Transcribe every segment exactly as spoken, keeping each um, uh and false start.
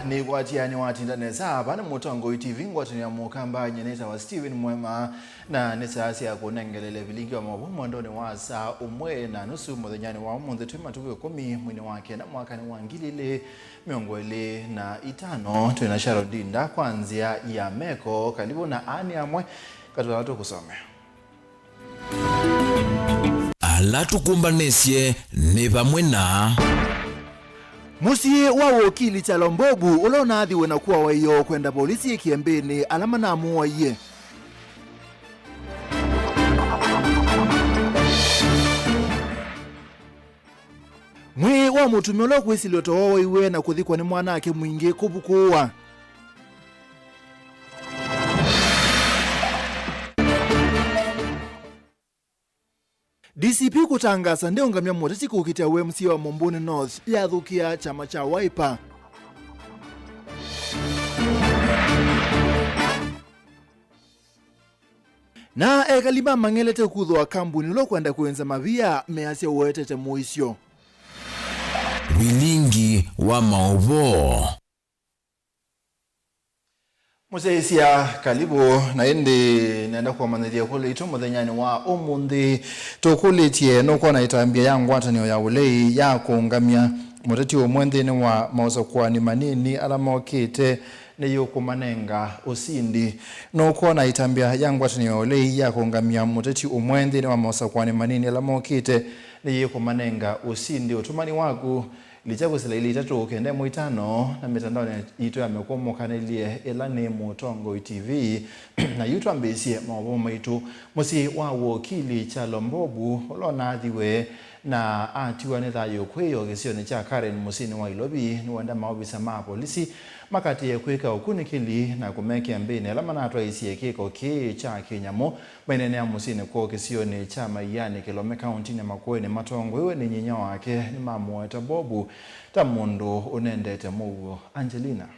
Nĩkwatĩa nĩwatinda nesa. Ava nĩ Mũtongoi T V, ngwatanĩo ya Mũkamba, nyie nĩtawa Steven Mwema, na nĩ saa sya kũnengelele vilingi wa maũvoo mwendonĩ wa saa ũmwe na nusu mũthenyanĩ wa ũmũnthĩ. Twĩ matukũ ĩkũmi mweinĩ wa kenda mwakanĩ wa ngili ilĩ mĩongo ĩlĩ na itano. Twĩ na Sharon Dinda kwa nzĩa ya meko. Kalivu na ani amwe katĩ wa ala tũkũsomea. Ala tũkũmbanĩsye nĩ vamwe na. Mũsyĩ wa wokili Kyalo Mbobu, ũla ũnaathiwe na kuawa ĩyoo kwenda volisi ĩkie mbĩnĩ ala manamũaie. Mwĩĩ wa mũtumĩa ũla ũkwĩsilw'a ta wooiwe na kũthikwa nĩ mwanake mwingĩ kũvukũwa. D C P kũtangaasa ndeũngamya mũteti kũkitĩa wa M C A wa Mumbuni North yathũkĩa kyama kya Wiper. Na ekali ma Mang'elete kuthũa kambuni ũla ũkwenda kũenza mavia measya ũetete mũisyo. Vilingi wa maũvoo. Mũsyaĩĩsya, kalivu. Na ĩndĩ nenda kũmanyĩthya ĩkũlyo yitũ mũthenyanĩ wa ũmũnthĩ. Tũkũlĩtye, nũkwona ĩtambya ya ngwatanĩo ya ũlei ya kũũngamya mũteti ũmwe nthĩnĩ wa maũsakũani manini ala mokĩte nĩyĩũkũmanenga ũsindi? Nũkwona ĩtambya ya ngwatanĩo ya ũlei ya kũũngamya mũteti ũmwe nthĩnĩ wa maũsakũani manini ala mokĩte nĩyĩkũmanenga ũsindi? Ũtũmani waku, likya kwĩsĩla ilĩ itatũ kenda ĩmwe itano, na mĩtandaonĩ yitũ ya mĩkũmũkanĩlye ĩla nĩ Mũtongoi T V. Na yu twambĩĩsye maũvoo maitũ. Mũsyĩ wa wokili Kyalo Mbobu, ũla ũnaathiwe na atiwa nĩ thayũ kwĩyoo kĩsionĩ kya Karen mũsyĩnĩ wa Ilovi, nĩwenda maovisa ma polisi makatĩĩe kwĩka ũkunĩkĩli na kũmekĩa mbĩnĩ ala manatwaisye kĩko kĩĩ kya kĩnyamũ maineenea mũsyĩnĩ kwoo kĩsionĩ kya Maiani, Kilome, kauntinĩ ya Makueni, matongoew'e nĩ nyinyia wake nĩmamũweta Mbobu ta mũndũ ũnendete mũuo. Angelina.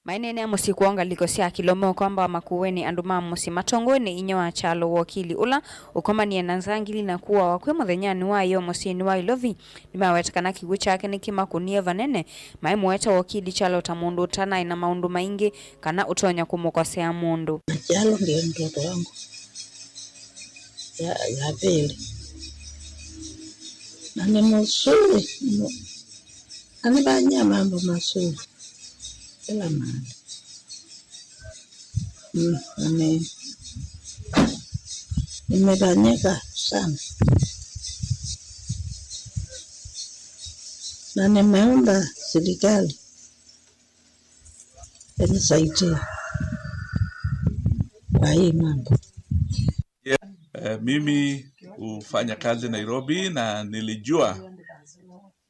Maineenea mũsyĩ kwoo ngalĩko sya Kilome, ũkomba wa Makueni, andũ ma mũsyĩ matongoew'e nĩ inyia wa Kyalo, wokili ũla ũkomanie na nzangili na kũawa kwĩ mũthenyanĩ wa ĩyoo mũsyĩnĩ wa Ilovi, nĩmaweta kana kĩw'ũ kyake nĩkĩmakũnie vanene, maimũweta wokili Kyalo ta mũndũ ũtanaĩ na maũndũ maingĩ kana ũtonya kũmũkosea mũndũ. Kyalo ndiye mtoto wangu ya, ya pili. Na ni mzuri, mu-, anifanyia mambo mazuri kila mahali. Mm, ame-, nimefanyika sana. Na nimeomba serikali inisaidie kwa hii mambo. Yeah, eh, mimi hufanya kazi Nairobi na nilijua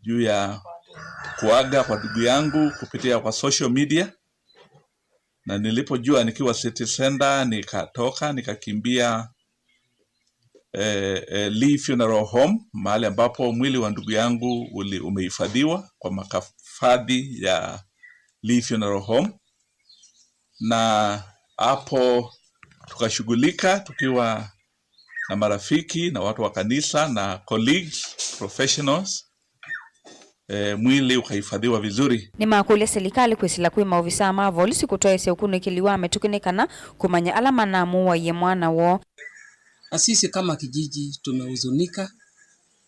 juu ya kuaga kwa ndugu yangu kupitia kwa social media, na nilipojua nikiwa City Center, nikatoka, nikakimbia, eh, eh, Lee Funeral Home, mahali ambapo mwili wa ndugu yangu uli-, umehifadhiwa kwa makafadhi ya Lee Funeral Home. Na hapo tukashughulika tukiwa na marafiki na watu wa kanisa na colleagues, professionals. Eh, mwili ukahifadhiwa vizuri. Nĩmakũlya silikalĩ kwĩsĩla kwĩ maovisaa ma volisi kũtwaĩsya ũkunĩkĩli wa mĩtũkĩ nĩ kana kũmanya ala manamũaie mwana woo. Na sisi kama kijiji tumehuzunika.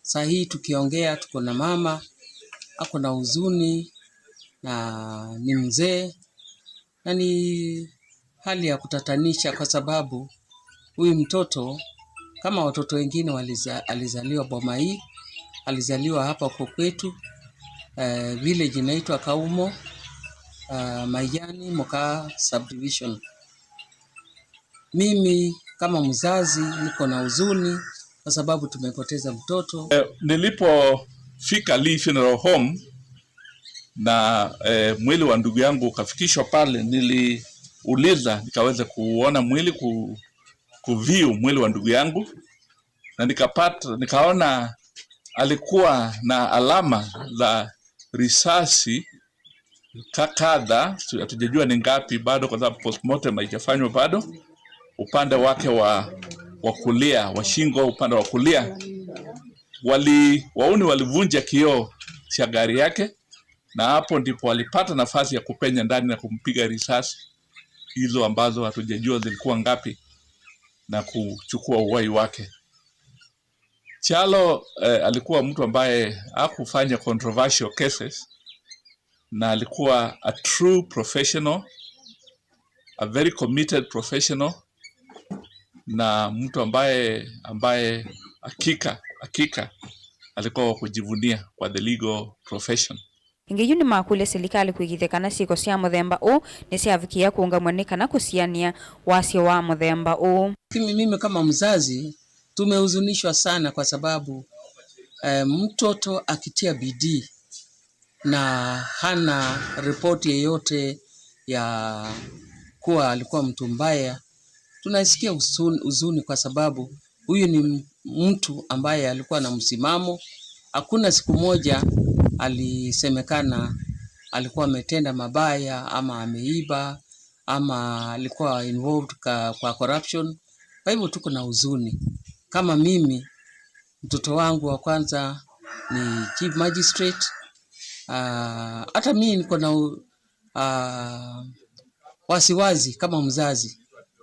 Saa hii tukiongea, tuko na mama, ako na huzuni, na ni mzee, na ni hali ya kutatanisha kwa sababu huyu mtoto, kama watoto wengine waliza-, alizaliwa boma hii, alizaliwa hapa kwa kwetu, eh, village inaitwa Kaumo, eh, Maiyani, Moka subdivision. Mimi kama mzazi niko na huzuni kwa sababu tumepoteza mtoto. Eh, nilipofika Lee Funeral Home na, eh, mwili wa ndugu yangu ukafikishwa pale, niliuliza nikaweza kuona mwili, ku-, kuview mwili wa ndugu yangu, na nikapata, nikaona alikuwa na alama za risasi ka-, kadha, tu-, hatujajua ni ngapi bado kwa sababu postmortem haijafanywa bado. Upande wake wa, wa kulia, wa shingo, upande wa kulia, wali-, wauni walivunja kioo cha gari yake, na hapo ndipo alipata nafasi ya kupenya ndani na kumpiga risasi hizo ambazo hatujajua zilikuwa ngapi na kuchukua uhai wake. Kyalo, eh, alikuwa mtu ambaye hakufanya controversial cases, na alikuwa a true professional, a very committed professional, na mtu ambaye, ambaye hakika, hakika alikuwa wa kujivunia kwa the legal profession. Ĩngĩ yu nĩmakũlya silikalĩ kũĩkĩĩthya kana syĩko sya mũthemba ũũ nĩsyavikĩĩa kũũngamw'a nĩ kana kũsianĩa wasyo wa mũthemba ũũ. Lakini mimi kama mzazi, tumehuzunishwa sana kwa sababu, eh, mtoto akitia bidii na hana ripoti yeyote ya kuwa alikuwa mtu mbaya, tunasikia huzuni, huzuni kwa sababu huyu ni m-, mtu ambaye alikuwa na msimamo. Hakuna siku moja alisemekana alikuwa ametenda mabaya ama ameiba ama alikuwa involved ka-, kwa corruption. Kwa hivyo tuko na huzuni. Kama mimi, mtoto wangu wa kwanza ni chief magistrate. Ah, hata mimi niko na u-, ah, wasiwasi kama mzazi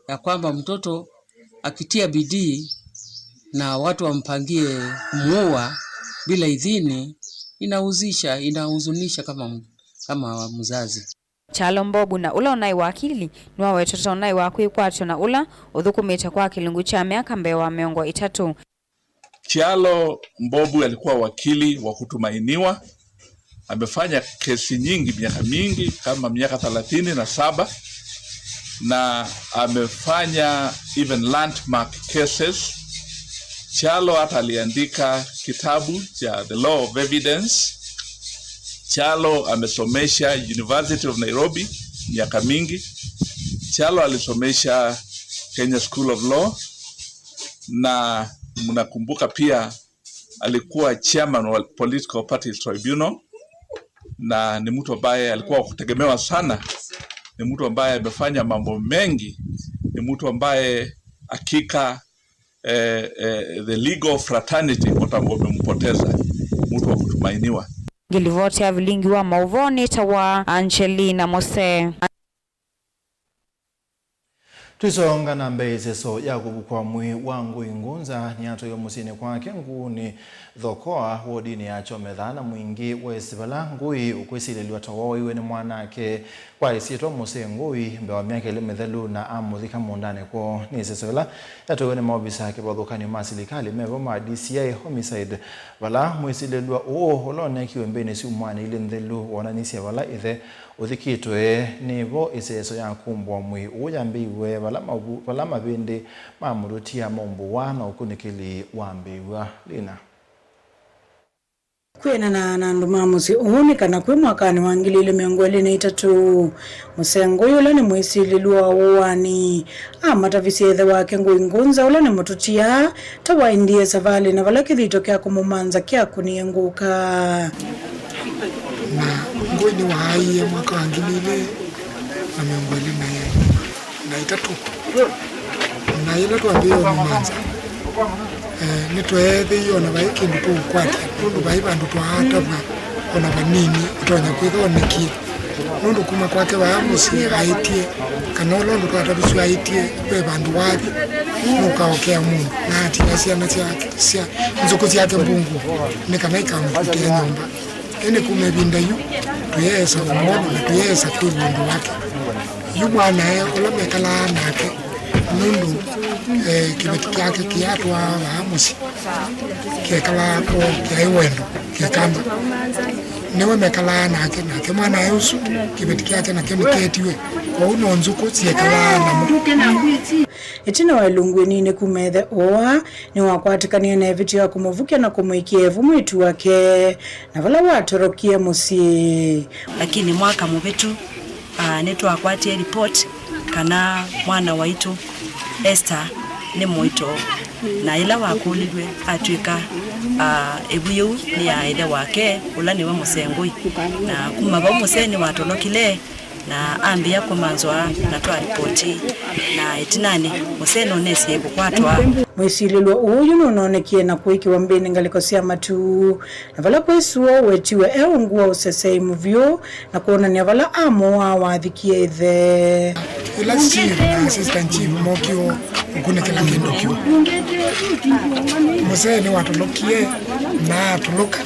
ya kwamba mtoto akitia bidii na watu wampangie kumuua bila idhini, inahuzisha, inahuzunisha kama m-, kama mzazi. Kyalo Mbobu, na ũla ũnaĩ wakili, nĩwawetwe ta ũnaĩ wa kwĩkwatyo na ũla ũthũkũmĩte kwa kĩlungu kya myaka mbee wa mĩongo ĩtatũ. Kyalo Mbobu alikuwa wakili wa kutumainiwa. Amefanya kesi nyingi, miaka mingi, kama miaka thelathini na saba, na amefanya even landmark cases. Kyalo hata aliandika kitabu cha The Law of Evidence. Kyalo amesomesha University of Nairobi miaka mingi. Kyalo alisomesha Kenya School of Law, na mnakumbuka pia alikuwa chairman wa Political Parties Tribunal, na ni mtu ambaye alikuwa wa kutegemewa sana. Ni mtu ambaye amefanya mambo mengi. Ni mtu ambaye hakika, eh, eh, the legal fraternity wata-, wamempoteza mtu wa kutumainiwa. Ngilivoti ya vilingi wa maũvoo nĩtawa Angelina Mose. Tũisonga na mbee, ĩseso ya kũvukwa mwĩĩ wa Ngũi Ngunza nĩyatwaiwe mũsyĩnĩ kwake Nguunĩ Thokoa, wodinĩ ya Kyometha, na mwingĩ weesĩ vala Ngũi ũkwĩsilĩlw'a ta wooiwe nĩ mwanake kwa ĩsyĩtwa Mũsee Ngũi mbee wa myaka ĩlĩ mĩthelu, na amũthika mũũndanĩ kwoo. Nĩ ĩseso ĩla yatwaiwe nĩ maovisa a kĩvathũkany'o ma silikalĩ mevo ma D C I homicide, vala mwĩsilĩlw'a ũũ ũla ũneekiwe mbeenĩ syumwanĩ ilĩ nthelu woonanisye vala ĩthe ũthikĩtwe. Nĩvo ĩseso ya kũmbũa mwĩĩ ũũ yambĩĩiwe, vala mavu-, vala mavĩndĩ ma mũtũtia maumbũwa na ũkunĩkĩli wambĩĩw'a. Lina. Kwĩanana na andũ ma mũsyĩ ũũ, nĩ kana kwĩ mwakanĩ wa ngili ilĩ mĩongo ĩlĩ na itatũ, Mũsee Ngũi ũla nĩ mwĩsilĩlw'a wa ũaani amatavisye ĩthe wake Ngũi Ngunza ũla nĩ mũtũtia ta waendie savalĩ, na vala kĩthito kya kũmũmanza kyakũnie ngũka. Na Ngũi nĩwaaie mwaka wa ngili ilĩ na mĩongo ĩlĩ na ĩtatũ, na yĩla twambĩĩe ũmũmanza, eh, nĩtweethĩie ona vai kĩndũ tũũkwatya, nũndũ vai vandũ twaatavw'a ona vanini ũtonya kwĩthwa onekie. Nũndũ kuma kwake vaa mũsyĩ aĩtye, kana ũla ũndũ twatavisye aĩtye, ve vandũ wathi, nũkaokea mũndũ, na atia syana syake, sya nzũkũ syake mbungũo, nĩ kana ikamũkutĩa nyũmba. Ĩndĩ kuma ĩvinda yu, tũyeesa kũmwona na tũyeesa kwĩw'a ũndũ wake. Yu mwanae ũla mekalaa nake, nũndũ, eh, kĩveti kyake kĩatwaa vaa mũsyĩ, kyekalaa kwoo, kyaĩ wendo kĩkamba. Nĩwe mekalaa nake, nake mwanae ũsu kĩveti kyake nakyo nĩketiwe. Kwoou no nzũkũ syekalaa namo. Ĩtina wa ĩlungu ĩnini kuma ĩthe ũa, nĩwakwatĩkanie na ĩvĩtyo ya kũmũvukya na kũmũĩkĩa ĩvu mwĩĩtu wake, na vala watorokie mũsyĩ. Lakini mwaka mũvĩtu, ah, nĩtwakwatie report kana mwana waitũ Esther nĩ mũito, na ĩla wakũlilw'e atw'ĩka, ah, ĩvu yĩu nĩ ya ĩthe wake, ũla nĩwe Mũsee Ngũi. Na kuma vau mũsee nĩwatolokile, Na ambĩĩa kũmanzwa na twa ripoti, na ĩtinanĩ, mũsee nũnesie kũkwatwa. Mwĩsilĩlw'a ũũ yu nũnoonekie na kũĩkĩwa mbĩnĩ ngalĩko sya matu, na vala kwĩ sua wetiwe e ungu wa ũsesei mũvyũ, na kwonany'a vala amũaa wathikie ĩthe. Ĩla chief na assistant chief mokie ũkunĩkĩla kĩndũ kĩu, mũsee nĩwatũlũkie na atũlũka.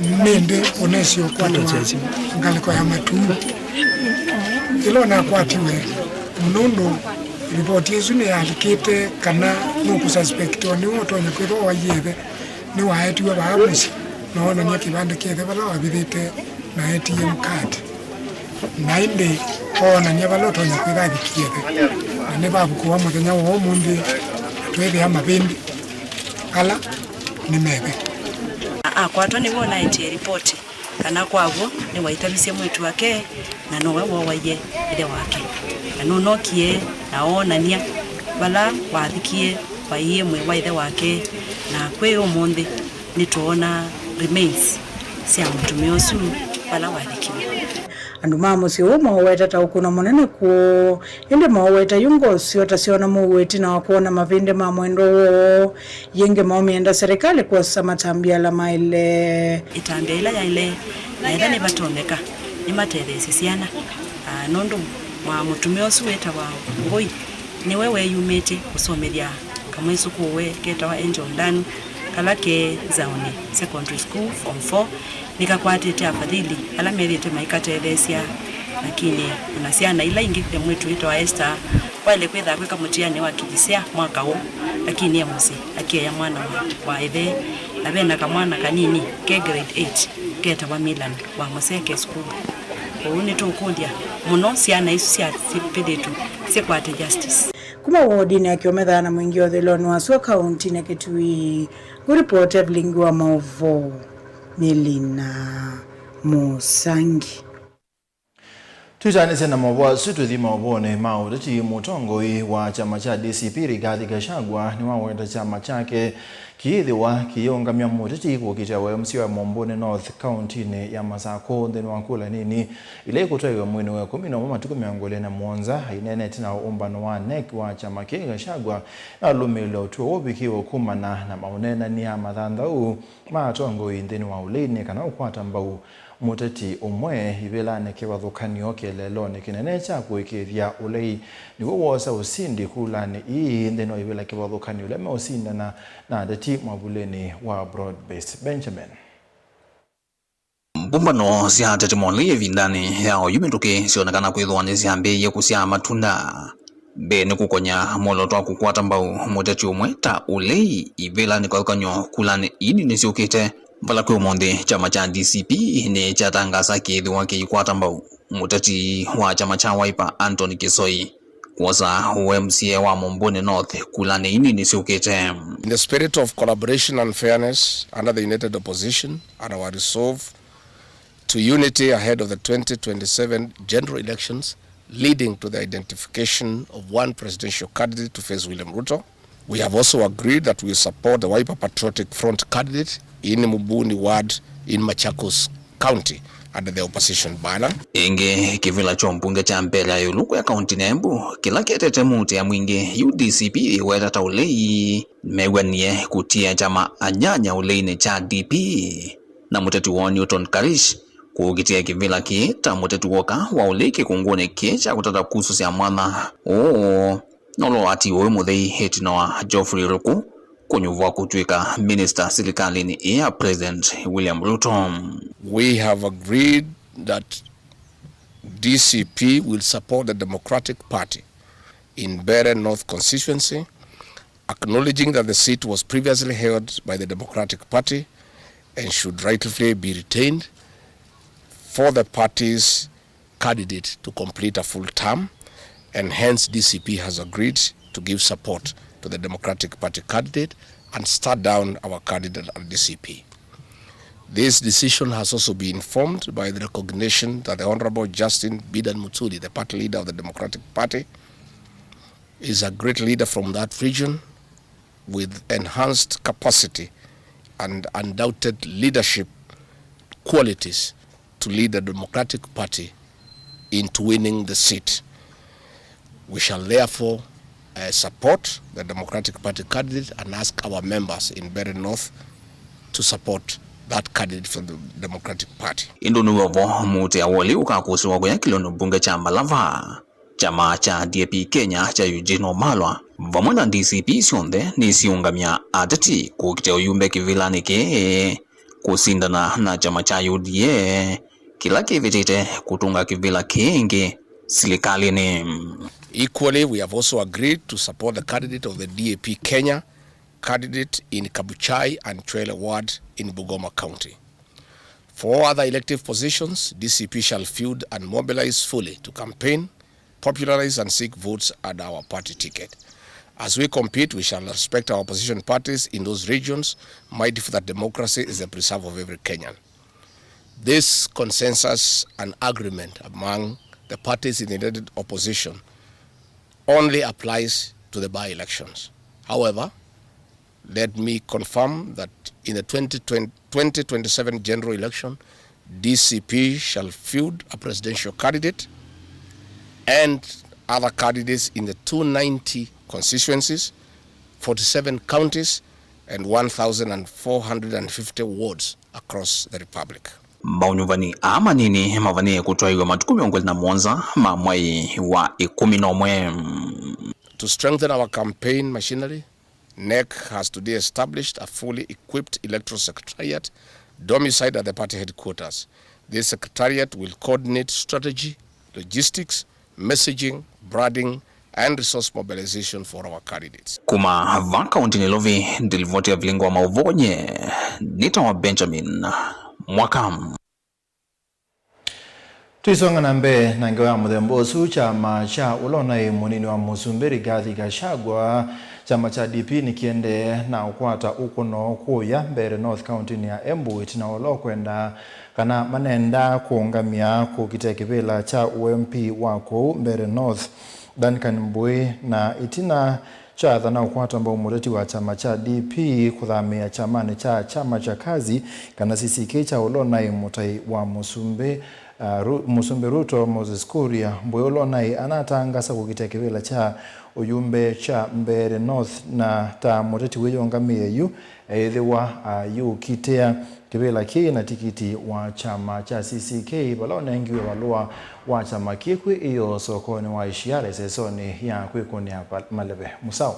Nĩndĩ ũnesi ũkwatĩwa ngalĩko ya matu. Ĩla ũnakwatiwe, nũndũ ripoti ĩsu nĩyalikĩte kana nũkũsuspectiwa nĩwe ũtonya kwĩthwa waie ĩthe, nĩwaetiwe vaa mũsyĩ na onany'a kĩvandĩ kya ĩthe vala wavithĩte na A T M card. Na ĩndĩ oonany'a vala ũtonya kwĩtha avikie ĩthe, na nĩvavukũwa mũthenya wa ũmũnthĩ, na tweethĩa mavĩndĩ ala nĩ methe. Akwatwa nĩw'o ũnaetie ripoti kana kwa w'o nĩwaitavisye mwĩĩtu wake na nowe wooaie ĩthe wake, na nũnokie na oonany'a vala wavikie, waiie mwĩĩ wa ĩthe wake, na kwĩ ũmũnthĩ nĩtũona remains sya mũtumĩa ũsu vala wavikiwe. Andũ ma mũsyĩ ũũ mooweta ta ũkũno mũnene kwoo, ĩndĩ mooweta yu ngoo syoo ta syoona mũuo ĩtina wa kwona mavĩndĩ ma mwendwa woo. Yĩngĩ maũmĩenda serĩkalĩ kwosa matambya ala maĩle. Ĩtambya ĩla yaĩle, na ethwa nĩvatonyeka, nĩmatetheesye syana. Aa, nũndũ wa mũtumĩa ũsu wĩtawa Ngũi, nĩwe weeyumĩtye kũsomethya kamwĩsũkũũe ketawa Angel Ndanu, kala ke Nzaũnĩ Secondary School, Form four, nĩkakwatĩte afadhili ala methĩĩtwe maikatetheesya, lakini ona syana ila ingĩ, ve mwĩĩtu wĩtawa Esther, waĩle kwĩtha akwĩka mũtiani wa KJSEA mwaka ũũ, lakini e mũsyĩ akĩea mwana wa, wa ĩthe, na ve na kamwana kanini ke grade eight ketawa Milan wa Mũseke Sukulu. Kwoou nĩtũkũlya mũno syana isu sya syĩvĩthĩtwe syĩkwate justice. Kuma wodinĩ ya Kĩomethaa na Mwingĩ ũthĩlonĩ wa sua kauntinĩ ya Kitui, ngũripoti Evelyn wa maũvoo Melina Mũsangi. Twĩtanĩsye na maũvoo asu, tũthi maũvoonĩ ma ũteti. Mũtongoi wa kyama kya D C P Rigathi Gachagua nĩwaweta kyama kyake kĩyĩthĩwa kĩyĩũngamya mũteti kũkitĩa wa M C A wa Mombuni North kauntinĩ ya Masakũ nthĩnĩ wa kula nini ila ikũtwaĩwa mweinĩ wa ĩkũmi na ũmwe matukũ mĩongo ĩlĩ na mũonza. Aineena ĩtina wa ũmbano wa nec wa kyama kĩĩ, Gachagua nalũmĩĩlya ũtũo ũũ ũvikĩwe kumana na maũneenany'a mathanthaũ ma atongoi nthĩnĩ wa ũleinĩ kana ũkwata mbau mũteti ũmwe ivĩlanĩ kĩvathũkany'o kĩeleelonĩ kĩnene kya kũĩkĩĩthya ũlei nĩw'o woosa ũsindi kulanĩ ii nthĩnĩ wa ivĩla kĩvathũkany'o ila meũsindana na ateti mwavulĩnĩ wa Broad Based. Benjamin. Mbũmbano sya ateti ma ũlei ĩvindanĩ ya oyu mĩtũkĩ syonekana kwĩthĩwa nĩsyambĩĩie kũsyaa matunda. Mbee nĩ kũkonya mwolooto wa kũkwata mbau mũteti ũmwe ta ũlei ivĩlanĩ kĩvathũkany'o kulanĩ ii nini syũkĩte, vala kwĩ ũmũnthĩ kyama kya D C P nĩkyatangaasa kĩĩthĩwa kĩikwata mbau mũteti wa kyama kya Wiper Anthony Kĩsoi kwosa ũ M C A wa Mombuni North kulanĩ ii nini syũkĩte. In the spirit of collaboration and fairness under the united opposition and our resolve to unity ahead of the twenty twenty-seven general elections, leading to the identification of one presidential candidate to face William Ruto. We have also agreed that we support the Wiper Patriotic Front candidate in Mbuni ward in Machakos County under the opposition banner. Ĩngĩ, kĩvĩla kya ũmbunge kya Mbere ya Ĩũlũ kũya kauntinĩ ya Embu, kĩla kĩetete mũutĩa mwingĩ, yu D C P yĩweta ta ũlei, mew'anie kũtia kyama anyanya ũleinĩ kya D P. Na mũteti woo Newton Karish kũkitĩa kĩvĩla kĩĩ ta mũteti woka wa ũlei kĩkũngũnĩ kĩĩ kya kũtata kusũsya mwanya ũũ, na ũla watiiwe wĩ mũthei ĩtina wa Geoffrey Ruku kũnyuvwa kũtw'ĩka minista silikalĩnĩ ĩĩ ya President William Ruto. We have agreed that D C P will support the Democratic Party in Mbeere North constituency, acknowledging that the seat was previously held by the Democratic Party and should rightfully be retained for the party's candidate to complete a full term, and hence D C P has agreed to give support to the Democratic Party candidate and start down our candidate at D C P. This decision has also been informed by the recognition that the Honorable Justin Bidan Muturi, the party leader of the Democratic Party, is a great leader from that region with enhanced capacity and undoubted leadership qualities to lead the Democratic Party into winning the seat. We shall therefore, uh, support the Democratic Party candidate and ask our members in Mbeere North to support that candidate from the Democratic Party. Ĩndĩ nĩ w'o mũtĩ wa ũlĩ ũkakusĩwa kũya kĩlĩonĩ mbunge kya Malava. Kyama kya D A P Kenya kya Eugene Wamalwa vamwe na D C P syonthe nĩsiũngamya ateti kũkita ũyumbe kĩvĩlanĩ kĩĩ kũsindana na kyama kya U D A kĩla kĩvĩtĩte kũtũnga kĩvĩla kĩngĩ silikalĩnĩ. Equally, we have also agreed to support the candidate of the D A P Kenya candidate in Kabuchai and Chwele ward in Bungoma County. For all other elective positions, D C P shall field and mobilize fully to campaign, popularize and seek votes under our party ticket. As we compete, we shall respect our opposition parties in those regions, mindful that democracy is the preserve of every Kenyan. This consensus and agreement among the parties in the united opposition only applies to the by-elections. However, let me confirm that in the twenty twenty, twenty twenty-seven general election, D C P shall field a presidential candidate and other candidates in the two ninety constituencies, forty-seven counties, and one thousand four hundred fifty wards across the Republic. Maũnyuvani aa manini mavanĩe kũtwaĩw'a matukũ mĩongo ĩlĩ na mũonza ma mwai wa ĩkũmi na ũmwe. To strengthen our campaign machinery, NEC has today established a fully equipped electoral secretariat domiciled at the party headquarters. This secretariat will coordinate strategy, logistics, messaging, branding, and resource mobilization for our candidates. Kuma va kaunti Nairobi, ndilivoti ya vilingo wa mauvonye, nĩtawa Benjamin Mwaka. Tũisonga na mbee na ngewa ya mũthemba ũsu, kyama kya ũla ũnaĩ mũnini wa mũsumbĩ Rigathi Gachagua, kyama kya D P nĩkĩendee na ũkwata ũkũno kũya Mbeere North kauntinĩ ya Embu, ĩtina ũla ũkwenda kana manenda kũũngamya kũkita kĩvĩla kya ũ M P wa kũu Mbeere North, Duncan Mbui, na ĩtina kya athana ũkwata mbau mũteti wa kyama kya D P kũthamĩĩa kyamanĩ kya kyama kya Kazi kana C C K kya ũla ũnaĩ mũtai wa mũsumbĩ, uh, Ru-, mũsumbĩ Ruto, Moses Kuria. Mbui ũla ũnaĩ anatangasa kũkita kĩvĩla kya ũyumbe kya Mbeere North, na ta mũteti wĩyũngamĩe yu, eĩthĩwa ayũkitĩa kĩvĩla kĩĩ na tikiti wa kyama kya C C K, vala ũnengiwe valũa wa kyama kĩĩ kwĩ ĩyoo sokonĩ wa Ishiara ĩsesonĩ ya kwĩkũnĩa va-, maleve. Mũsaũ.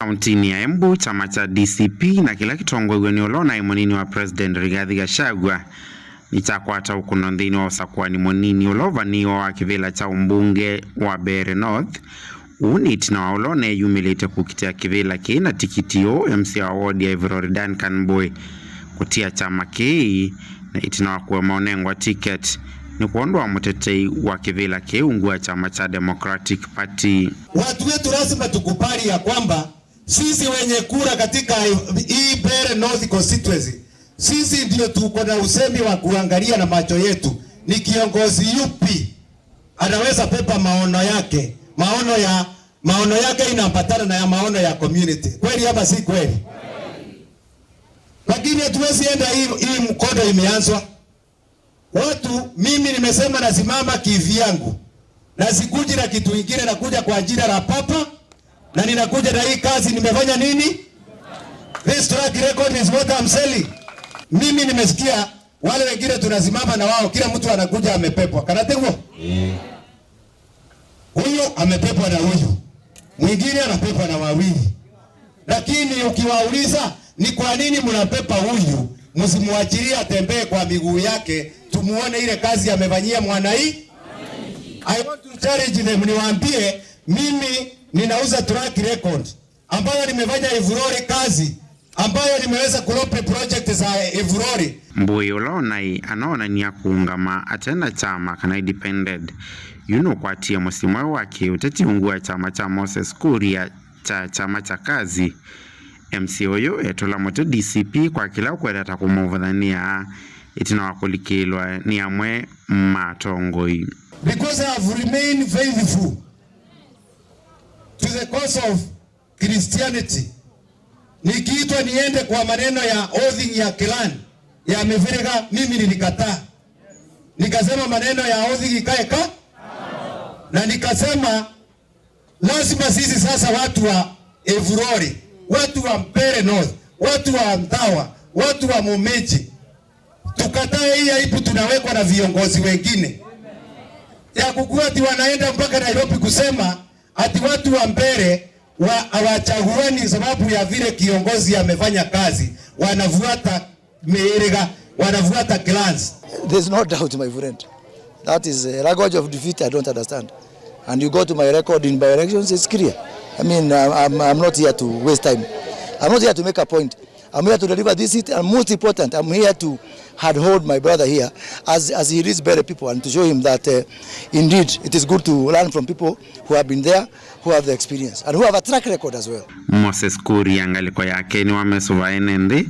Kauntinĩ ya Embu, kyama kya D C P na kĩla kĩtongoew'e nĩ ũla ũnaĩ mũnini wa President Rigathi Gachagua nĩkyakwata ũkũno nthĩnĩ wa ũsakũani mũnini ũla ũvanĩĩwe wa kĩvĩla kya ũmbunge wa Mbeere North. Ũu nĩ ĩtina wa ũla ũneyumĩlĩte kũkitĩa kĩvĩla kĩĩ na tikiti ũũ, M C A wa ward ya Ivurori Duncan Mbui kũtia kyama kĩĩ, na ĩtina wa kũema ũnengwa ticket nĩ kwondũ wa mũtetei wa kĩvĩla kĩĩ ungu wa kyama kya Democratic Party. Watu wetu, lazima tukubali ya kwamba sisi wenye kura katika hii Mbeere North constituency, sisi ndio tuko na usemi wa kuangalia na macho yetu ni kiongozi yupi anaweza pepa maono yake, maono ya, maono yake inaambatana na ya maono ya community. Kweli ama si kweli? Lakini hatuwezi enda hii, hii mkondo imeanzwa. Watu, mimi nimesema nasimama kivyangu. Na sikuji na kitu ingine, nakuja kwa jina la Papa, na ninakuja na hii kazi nimefanya nini? This track record is what I'm selling. Mimi nimesikia wale wengine tunasimama na wao, kila mtu anakuja amepepwa. Kana tiguo? Eh. Huyu amepepwa na huyu. Mwingine anapepwa na wawili. Lakini ukiwauliza, "Ni kwa nini mnapepa huyu? Msimwachilie atembee kwa miguu yake, tumuone ile kazi amefanyia mwanai." I want to challenge them, niwaambie, mimi ninauza track record ambayo nimefanya Ivurori kazi, ambayo nimeweza kulope project za Ivurori. Mbui ũla ũnaĩ anoonania kũũngama ate na kyama kana independent. Yu nũkwatie mũsyĩ mweũ wa kĩũteti ungu wa kyama kya Moses Kuria kya kyama kya Kazi. M C A ũyũ etũla mũtĩ D C P kwa kĩla ũkwenda ta kũmũvũthanĩa ĩtina wa kũlikĩlwa nĩ amwe ma atongoi. Because I have remained faithful to the cause of Christianity. Nikiitwa niende kwa maneno ya oathing ya clan, ya mĩvĩrĩga, mimi nilikataa. Nikasema maneno ya Othigi ikae ka, na nikasema lazima sisi sasa watu wa Evurori, watu wa Mbeere North, watu wa Nthawa, watu wa Mumichi, tukatae hii aibu tunawekwa na viongozi wengine ya kukua ati wanaenda mpaka Nairobi kusema ati watu wa Mbeere wa, hawachaguani sababu ya vile kiongozi amefanya kazi, wanafuata mĩhĩrĩga, wanafuata clans. There's no doubt, my friend. That is a language of defeat I don't understand. And you go to my record in by-elections, it's clear. I mean, I'm, I'm, I'm not here to waste time. I'm not here to make a point. I'm here to deliver this seat, and most important, I'm here to handhold my brother here as, as he leads Mbeere people and to show him that, uh, indeed, it is good to learn from people who have been there, who have the experience, and who have a track record as well. Moses Kuria ngalĩko yake nĩwamesũva ene nthĩ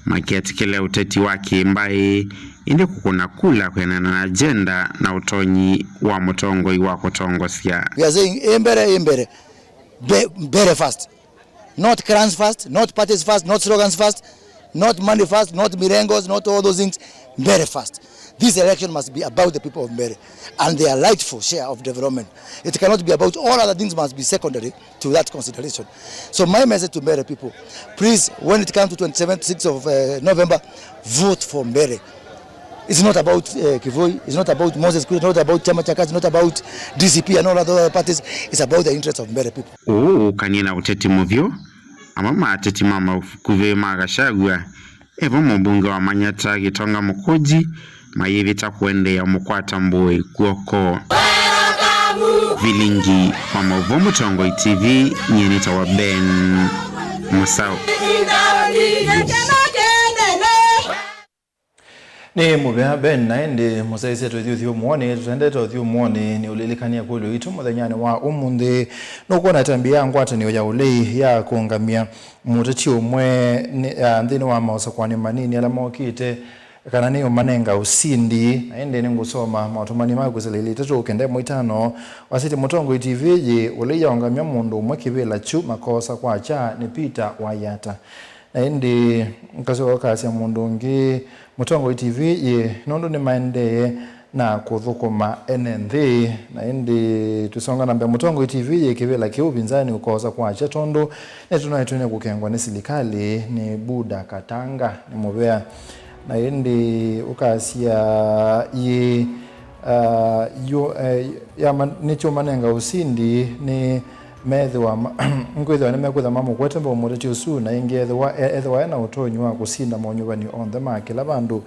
makĩatĩkĩlĩa ũteti wa kĩ-mbaĩ, ĩndĩ kũkũna kula kwĩanana na agenda na ũtonyi wa mũtongoi wa kũtongosya. We are saying, "Ĩ Mbeere, ĩ Mbeere, Mbe-, Mbeere first." Not clans first, not parties first, not slogans first, not money first, not mirengos, not all those things. Mbeere first. This election must be about the people of Mbeere and their rightful share of development. It cannot be about all other things, must be secondary to that consideration. So my message to Mbeere people, please, when it comes to twenty-seventh, sixth of, uh, November, vote for Mbeere. It's not about, uh, Kivoi, it's not about Moses Kuria, it's not about Chama cha Kazi, it's not about D C P and all other parties. It's about the interests of Mbeere people. Ũũ ũkanie na ũteti mũvyũ, amwe ma ateti ma maũkuvĩ ma Gachagua, e vo mũmbunge wa Manyata Gitonga Mukunji, mayĩvĩta kũendeea mũkwata mbũĩ kw'oko. Vilingi wa maũvoo Mũtongoi T V, nyie nĩtawa Ben Mũsaũ. Nĩ mũvea Ben, na ĩndĩ mũsyaĩĩsya tũithi ũthyũmũonĩ, tũtendete ũthyũmũonĩ, nĩ ũlilikany'a ĩkũlyo yitũ mũthenyanĩ wa ũmũnthĩ. Nũkwona ĩtambya ya ngwatanĩo ya ũlei ya kũũngamya mũteti ũmwe nĩ, a, nthĩnĩ wa maũsakũanĩ manini ala mokĩte, kana nĩũmanenga ũsindi? Na ĩndĩ nĩngũsoma maũtũmani ma kwĩsĩla ilĩ itatũ kenda ĩmwe itano. Wasĩtye Mũtongoi T V yĩ ũlei yaũngamya mũndũ ũmwe kĩvĩla kyu makosa kwakya nĩ Peter Wayata. Na ĩndĩ ũkasyoka ũkasya mũndũ ũngĩ, Mũtongoi T V yĩ nũndũ nĩmaendee na kũthũkũma ene nthĩ. Na ĩndĩ tũsonga na mbee, Mũtongoi T V yĩ kĩvĩla kĩu ũvinzanĩ ũkosa kwakya tondũ nĩtũnaĩtwe nĩ kũkengwa nĩ silikalĩ nĩ Buda Katanga nĩ mũvea. Na ĩndĩ ũkasya yĩ, ah, yu, eh, yama-, nĩkyũmanenga ũsindi nĩ methĩwa ma-, nĩkwĩthĩwa nĩmekwĩtha mamũkwete mbau mũteti ũsu, na ĩngĩ ethĩwa, e-, ethĩwa ena ũtonyi wa kũsinda monyuvani onthe ma kĩla vandũ.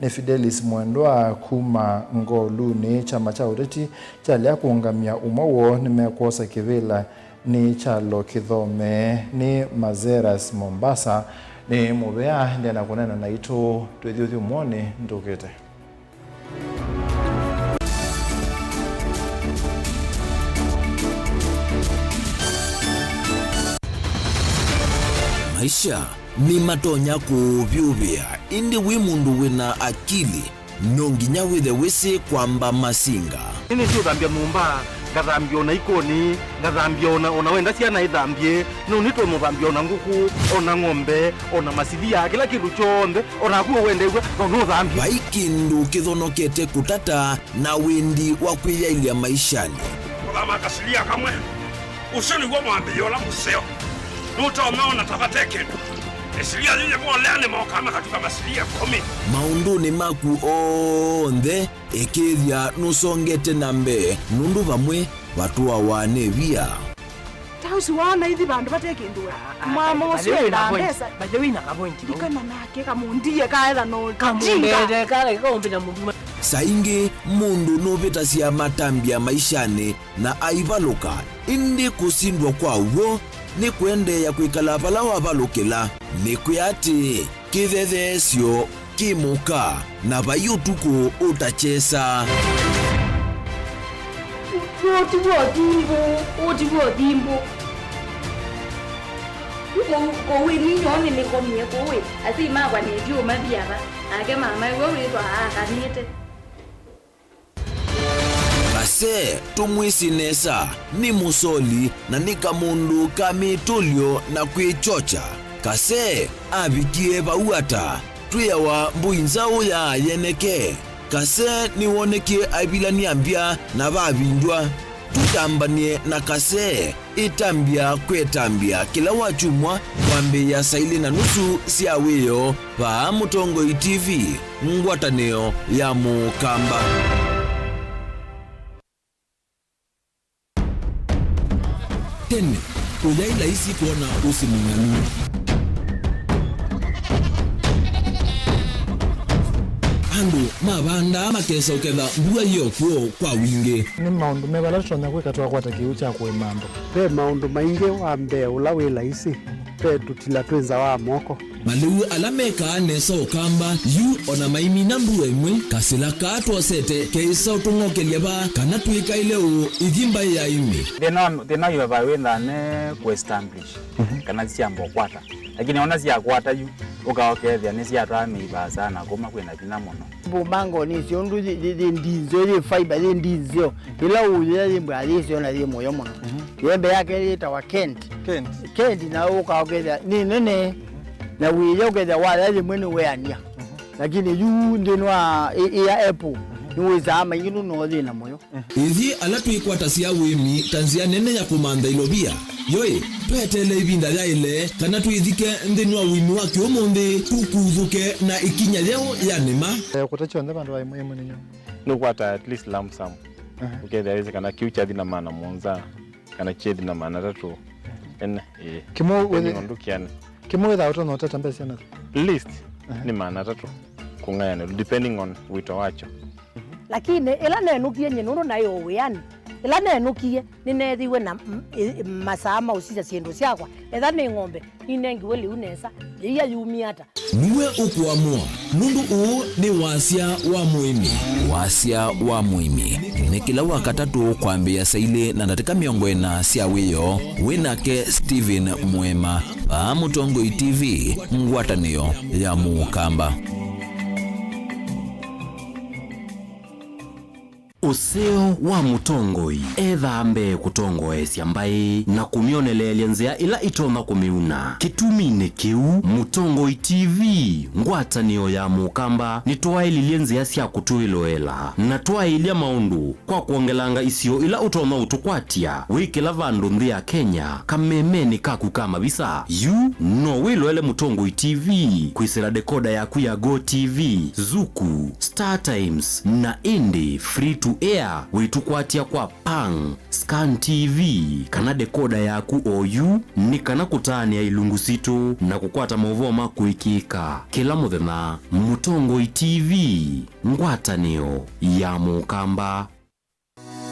Nĩ Fidelis Mwendwa kuma Ngolunĩ, kyama kya ũteti kyalea kũũngamya ũmwe woo nĩmekwosa kĩvĩla nĩ kyalo kĩthome nĩ Mazeras Mombasa. Nĩ mũvea ndena kũneena naitũ twĩthyũthyũmũonĩ ndũkĩte. Maisha nĩmatonya kũũvyũvĩa, ĩndĩ wĩ mũndũ wĩna akili, no nginya wĩthe wĩsĩ kwamba masinga. Nĩnĩsĩ ũthambya nyũmba, ngathambya ona ikoni, ngathambya ona, ona wenda syana ithambye, no nĩtũmũthambya ona ngũkũ, ona ng'ombe, ona masilia, kĩla kĩndũ kyonthe, ona naku ũwendeew'a, no nũthambye. Vai kĩndũ kĩthonokete kũtata na wendi wa kwĩyaĩlya maishanĩ. Kũthama kasilia kamwe, ũsu nĩw'o mwambĩĩo ũla mũseo. Nũtonya ona ta vate kĩndũ. Ĩsilia yĩyĩvolea nĩmokaa makatuka masilia ĩkũmi. Maũndũnĩ maku onthe, ĩkĩĩthya nũsongete na mbee, nũndũ vamwe vatũawa nĩ via. Ta ũsu waona ithi vandũ vate kĩndũ we. Ah, ah, mwamo by the ũsu way, endaa na point, mbesa. By the way, na ka point, no? Ndikana nake kamũndie kaetha no kamũndete, kale kaumbĩla mũndũ. Saa ingĩ mũndũ nũvĩtasya matambya maishanĩ na aivalũka, ĩndĩ kũsindwa kwa w'o nĩ kũendeea kwĩkala vala wavalũkĩla. Nĩkwĩa atĩ kĩthetheesyo kĩ mũka, na vai ũtukũ ũtakyesa. Ũũ ti w'o thimbũ, ũũ ti w'o thimbũ. Kũu, kũu ĩ ninyoo nĩnĩkomie kũu ĩ, asyai makwa nĩtyo mathi ava, nake mama ĩwe wĩthwa aakanĩte. Kase, tũmwĩsĩ nesa, nĩ mũsoli na nĩ kamũndũ ka mĩtũlyo na kwĩkyokya. Kase avikie vau ata? Twĩawa mbũi nzaũ ya yeneke. Kase nĩwonekie aivilany'a mbya na vavindw'a. Tũtambany'e na Kase, ĩtambya kwĩ ĩtambya kĩla wakyumwa kwambĩĩa saa ilĩ na nusu sya wĩoo vaa Mũtongoi T V, ngwatanĩo ya Mũkamba. Tene, ũyaĩ laisi kwona ũsĩ mũng'anu. Andũ mavandaa makesa ũketha mbua yĩ o kw'o kwa wingĩ. Nĩ maũndũ meva ala tũtonya kwĩka twakwata kĩw'ũ kya kũĩma andũ? Ve maũndũ maingĩ. Wa mbee ũla wĩ laisi, ve tũtila twĩ nza wa moko. Malĩu ala mekaa nesa Ũkamba, yu o na maimina mbua ĩmwe, kasĩla kaa twosete keĩsa ũtũng'okelya vaa kana twĩkaĩle ũũ ithi mbaĩ ya ĩmĩ. Thĩna, thĩna wĩ vaa wĩthaa ne kũ establish kana syamba ũkwata. Lakini ona syakwata yu, ũka ũkethĩa nĩsyatwaa mĩivaa sana kuma kwĩna vinya mũno. Mbumbangonĩ icio ũndũ yĩ, yĩ, yĩ ndinzeo, yĩ fiber, yĩ ndinzeo. Ĩla ũyĩa yĩ mbwa yĩseo na yĩ mũyo mũno. Yembe yake yĩtawa Kent. Kent. Kent na ũka ũkethĩa nĩ nene. Na wĩya ũkethĩa waya yĩmwe nĩweanĩa. Lakini yu nthĩnĩ wa ĩ-, ĩya apple, nĩwĩsaa maingĩ nũndũ no yĩ na mũyo. Ithyĩ ala twĩkwatasya ũĩmi ta nzĩa nene ya kũmantha ilovia, yoĩ, tweteele ĩvinda yaĩle kana twĩthike nthĩnĩ wa ũĩmi wa kĩũmũnthĩ, tũkuthũke na ĩkinya yeũ ya nĩma. Eh, kũta kyonthe vandũ va ĩmwe ĩmwe nĩ nyũmũ. Nũkwata at least lump sum. Aha. Ũkethĩa wĩsĩ kana kĩu kyathi na maana mũonza, kana kyethi na maana atatũ. Ene, ĩĩ. Kĩmwe wĩthĩ- Depending on ndũkĩane. Kĩmwe wĩthaa ũtonya ũteta mbesa syana? Least, aha, nĩ maana atatũ kũng'ayanĩlwa, depending on wĩto wakyo. Lakini ĩla nenũkie nyie nũndũ naĩ o wĩanĩ, ĩla nenũkie nĩneethiwe na m-, ĩ-, masaa ma ũsisya syĩndũ syakwa. Etha nĩ ng'ombe, ninengiwe lĩu nesa, yĩia yumie ata? Nĩwe ũkũamũa, nũndũ ũũ nĩ wasya wa mũĩmi. Wasya wa mũĩmi nĩ kĩla Wakatatũ kwambĩĩa saa ilĩ na ndatĩka mĩongo ĩna sya wĩoo, wĩ nake Stephen Mũema, vaa Mũtongoi T V, ngwatanĩo ya Mũkamba. Ũseo wa mũtongoi ethaa mbee kũtongoesya mbaĩ na kũmyoneleelya nzĩa ila itonya kũmĩuna. Kĩtuminĩ kĩu, Mũtongoi T V, ngwatanĩo ya Mũkamba, nĩtwaĩlilye nzĩa sya kũtwĩloela na twaĩlya maũndũ kwa kwongelanga isio ila ũtonya ũtũkwatya wĩ kĩla vandũ nthĩ ya Kenya, kamemenĩ kaku ka mavisa. Yu no wĩloele Mũtongoi T V kwĩsĩla dekoda yaku ya Go T V, Zuku, Star Times, na ĩndĩ free to air wĩtũkwatya kwa Pang, Scan T V, kana dekoda yaku oyu, nĩ kana kũtaanĩa ilungu sitũ na kũkwata maũvoo ma kũĩkĩĩka kĩla mũthenya. Mũtongoi T V, ngwatanĩo ya Mũkamba.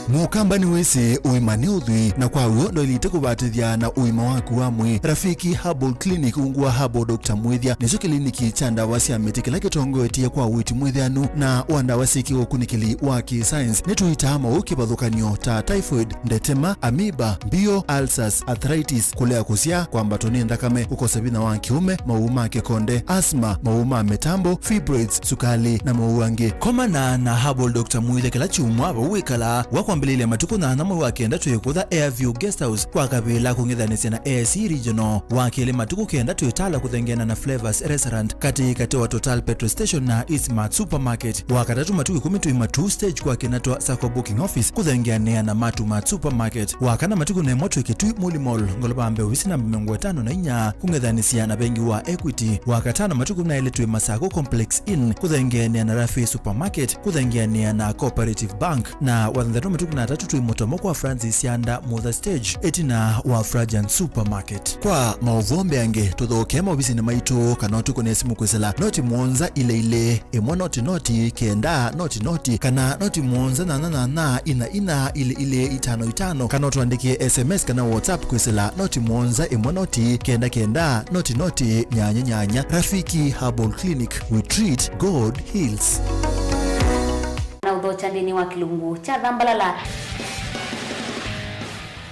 Mũkamba nĩwĩsĩ ũima nĩ ũthwii, na kwa w'o ndwaĩlĩte kũvatĩthya na ũima waku wa mwĩĩ. Rafiki Herbal Clinic, ungu wa Herbal Doctor Mwĩthya, nĩkyo kĩliniki kya ndawa sya mĩtĩ kĩla kĩtongoetye kwa ũiiti mwĩthĩanu na wa ndawa syĩ kĩũkunĩkĩli wa kĩ-science. Nĩtũitaa maũũ kĩvathũkany'o ta typhoid, ndetema, amoeba, mbio, ulcers, arthritis, kũlea kũsyaa, kwambatwa nĩ nthakame, kũkosa vinya wa kĩũme, maũũ ma kĩkonde, asthma, maũũ ma mĩtambo, fibroids, sukali, na maũũ angĩ. Komana na Herbal Doctor Mwĩthya kĩla kyumwa vau wĩkalaa. Wa kwambĩlĩlya matukũ nyanya mwei wa kenda twĩkũtha Airview Guest House kwa kavĩla kũng'ethanĩsya na A I C Regional. Wa kelĩ matukũ kenda twĩ Tala kũthengeana na Flavors Restaurant katĩ katĩ wa Total Petrol Station na Eastmart Supermarket. Wa katatũ matukũ ĩkũmi twĩ Matuu Stage kwa Kinatwa Sacco Booking Office kũthengeanĩa na Matumat Supermarket. Wa kana matukũ na ĩmwe twĩ Kitui Muli Mall, ngolova mbee ovisi namba mĩongo ĩtano na inya, kũng'ethanĩsya na vengi wa Equity. Wa katano matukũ na elĩ twĩ Masako Complex Inn, kũthengeanĩa na Rafi Supermarket, kũthengeanĩa na Cooperative Bank. Na wa thanthatũ matukũ na atatũ twĩ Mũtomo kwa Francis Yanda Mutha Stage, ĩtina wa Frajan Supermarket. Kwa maũvoo mbeange, tũthokee maovisinĩ maitũ kana ũtũkũne simũ kwĩsĩla noti mũonza ilĩ ilĩ, ĩmwe noti noti, kenda noti noti, kana noti mũonza nyanya nyanya, ina ina, ilĩ ilĩ, itano itano, kana ũtũandĩkĩe S M S kana WhatsApp kwĩsĩla noti mũonza ĩmwe noti, kenda kenda, noti noti, nyanya nyanya. Rafiki Herbal Clinic, we treat, God heals. Na ũthokya nthĩnĩ wa kĩlungu kya thambalala.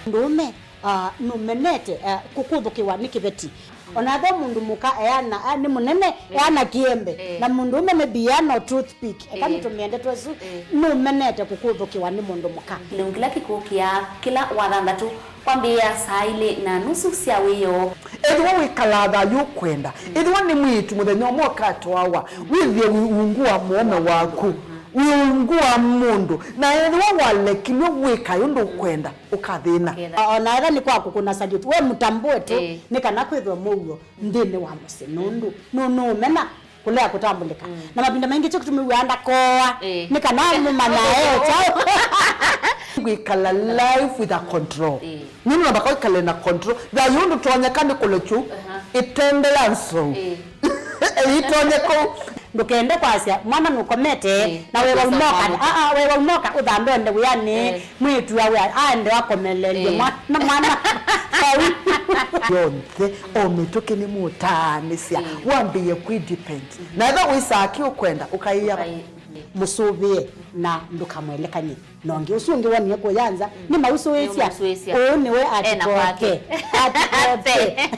Mũndũũme, ah, nũmenete, ah, kũkũthũkĩwa nĩ kĩveti. O na ve mũndũ mũka eana, ah, nĩ mũnene, eh, eana kĩembe. Eh. Na mũndũũme nĩ biano toothpick. Eka, eh, nĩtũmĩe ndeto ĩsu, eh, nũmenete kũkũthũkĩwa nĩ mũndũ mũka. Kĩlungu kĩla kĩkũkĩa kĩla wathanthatũ kwambĩĩa saa ilĩ na nusu sya wĩoo. Ethĩwa wĩkalaa thayũ ũkwenda, ethĩwa nĩ mwĩĩtu mũthenya ũmwe ũkatwawa, wĩthĩe wĩ ungu wa mũũme waku. Wĩ ungu wa mũndũ, na ethĩwa walekilw'e wĩka ũndũ ũkwenda, ũkathĩna. Ũkethĩa. O na ethĩwa nĩ kwa kũkũna salute, we mũtambue tu, ĩĩ, nĩ kana kwĩthwe mũuo nthĩnĩ wa mũsyĩ, nũndũ nũ-, nũũmena kũlea kũtambũlĩka. Mm. Na mavinda maingĩ kyo kĩtumi wĩaa ndakooa, ĩĩ, nĩ kana mũmanya e kyaũ. Kwĩkala life with a control. Ĩĩ. Nũndũ namba kwĩkale na control. Thayũ ndũtonyeka nĩ kũlekyu, aha, ĩtende ya nsou. Ĩĩ. Ĩitonye kũu. Ndũkende kwasya mwana nũkomete, ĩĩ, na wewa ũnoka, aa, wewa ũnoka ũthambe ende wĩanĩ, ĩĩ, mwĩĩtu awe aende akomelelye, ĩĩ, mwana, mwana. Yonthe, o mĩtũkĩ nĩmũtaanĩsya, ĩĩ, wambĩĩe kwĩ depend. Mhm. Na ethĩwa wĩsaa kĩ ũkwenda, ũkaĩa. Ũkaĩ-, ĩĩ, mũsũvĩe na ndũkamwelekany'e. Na ũngĩ ũsu ũngĩ wonie kũya nza, mm, nĩmũmũsũĩsya. Nĩmũmũsũĩsya. Ũũ nĩwe ena atikoke. Kwake. Atikoke.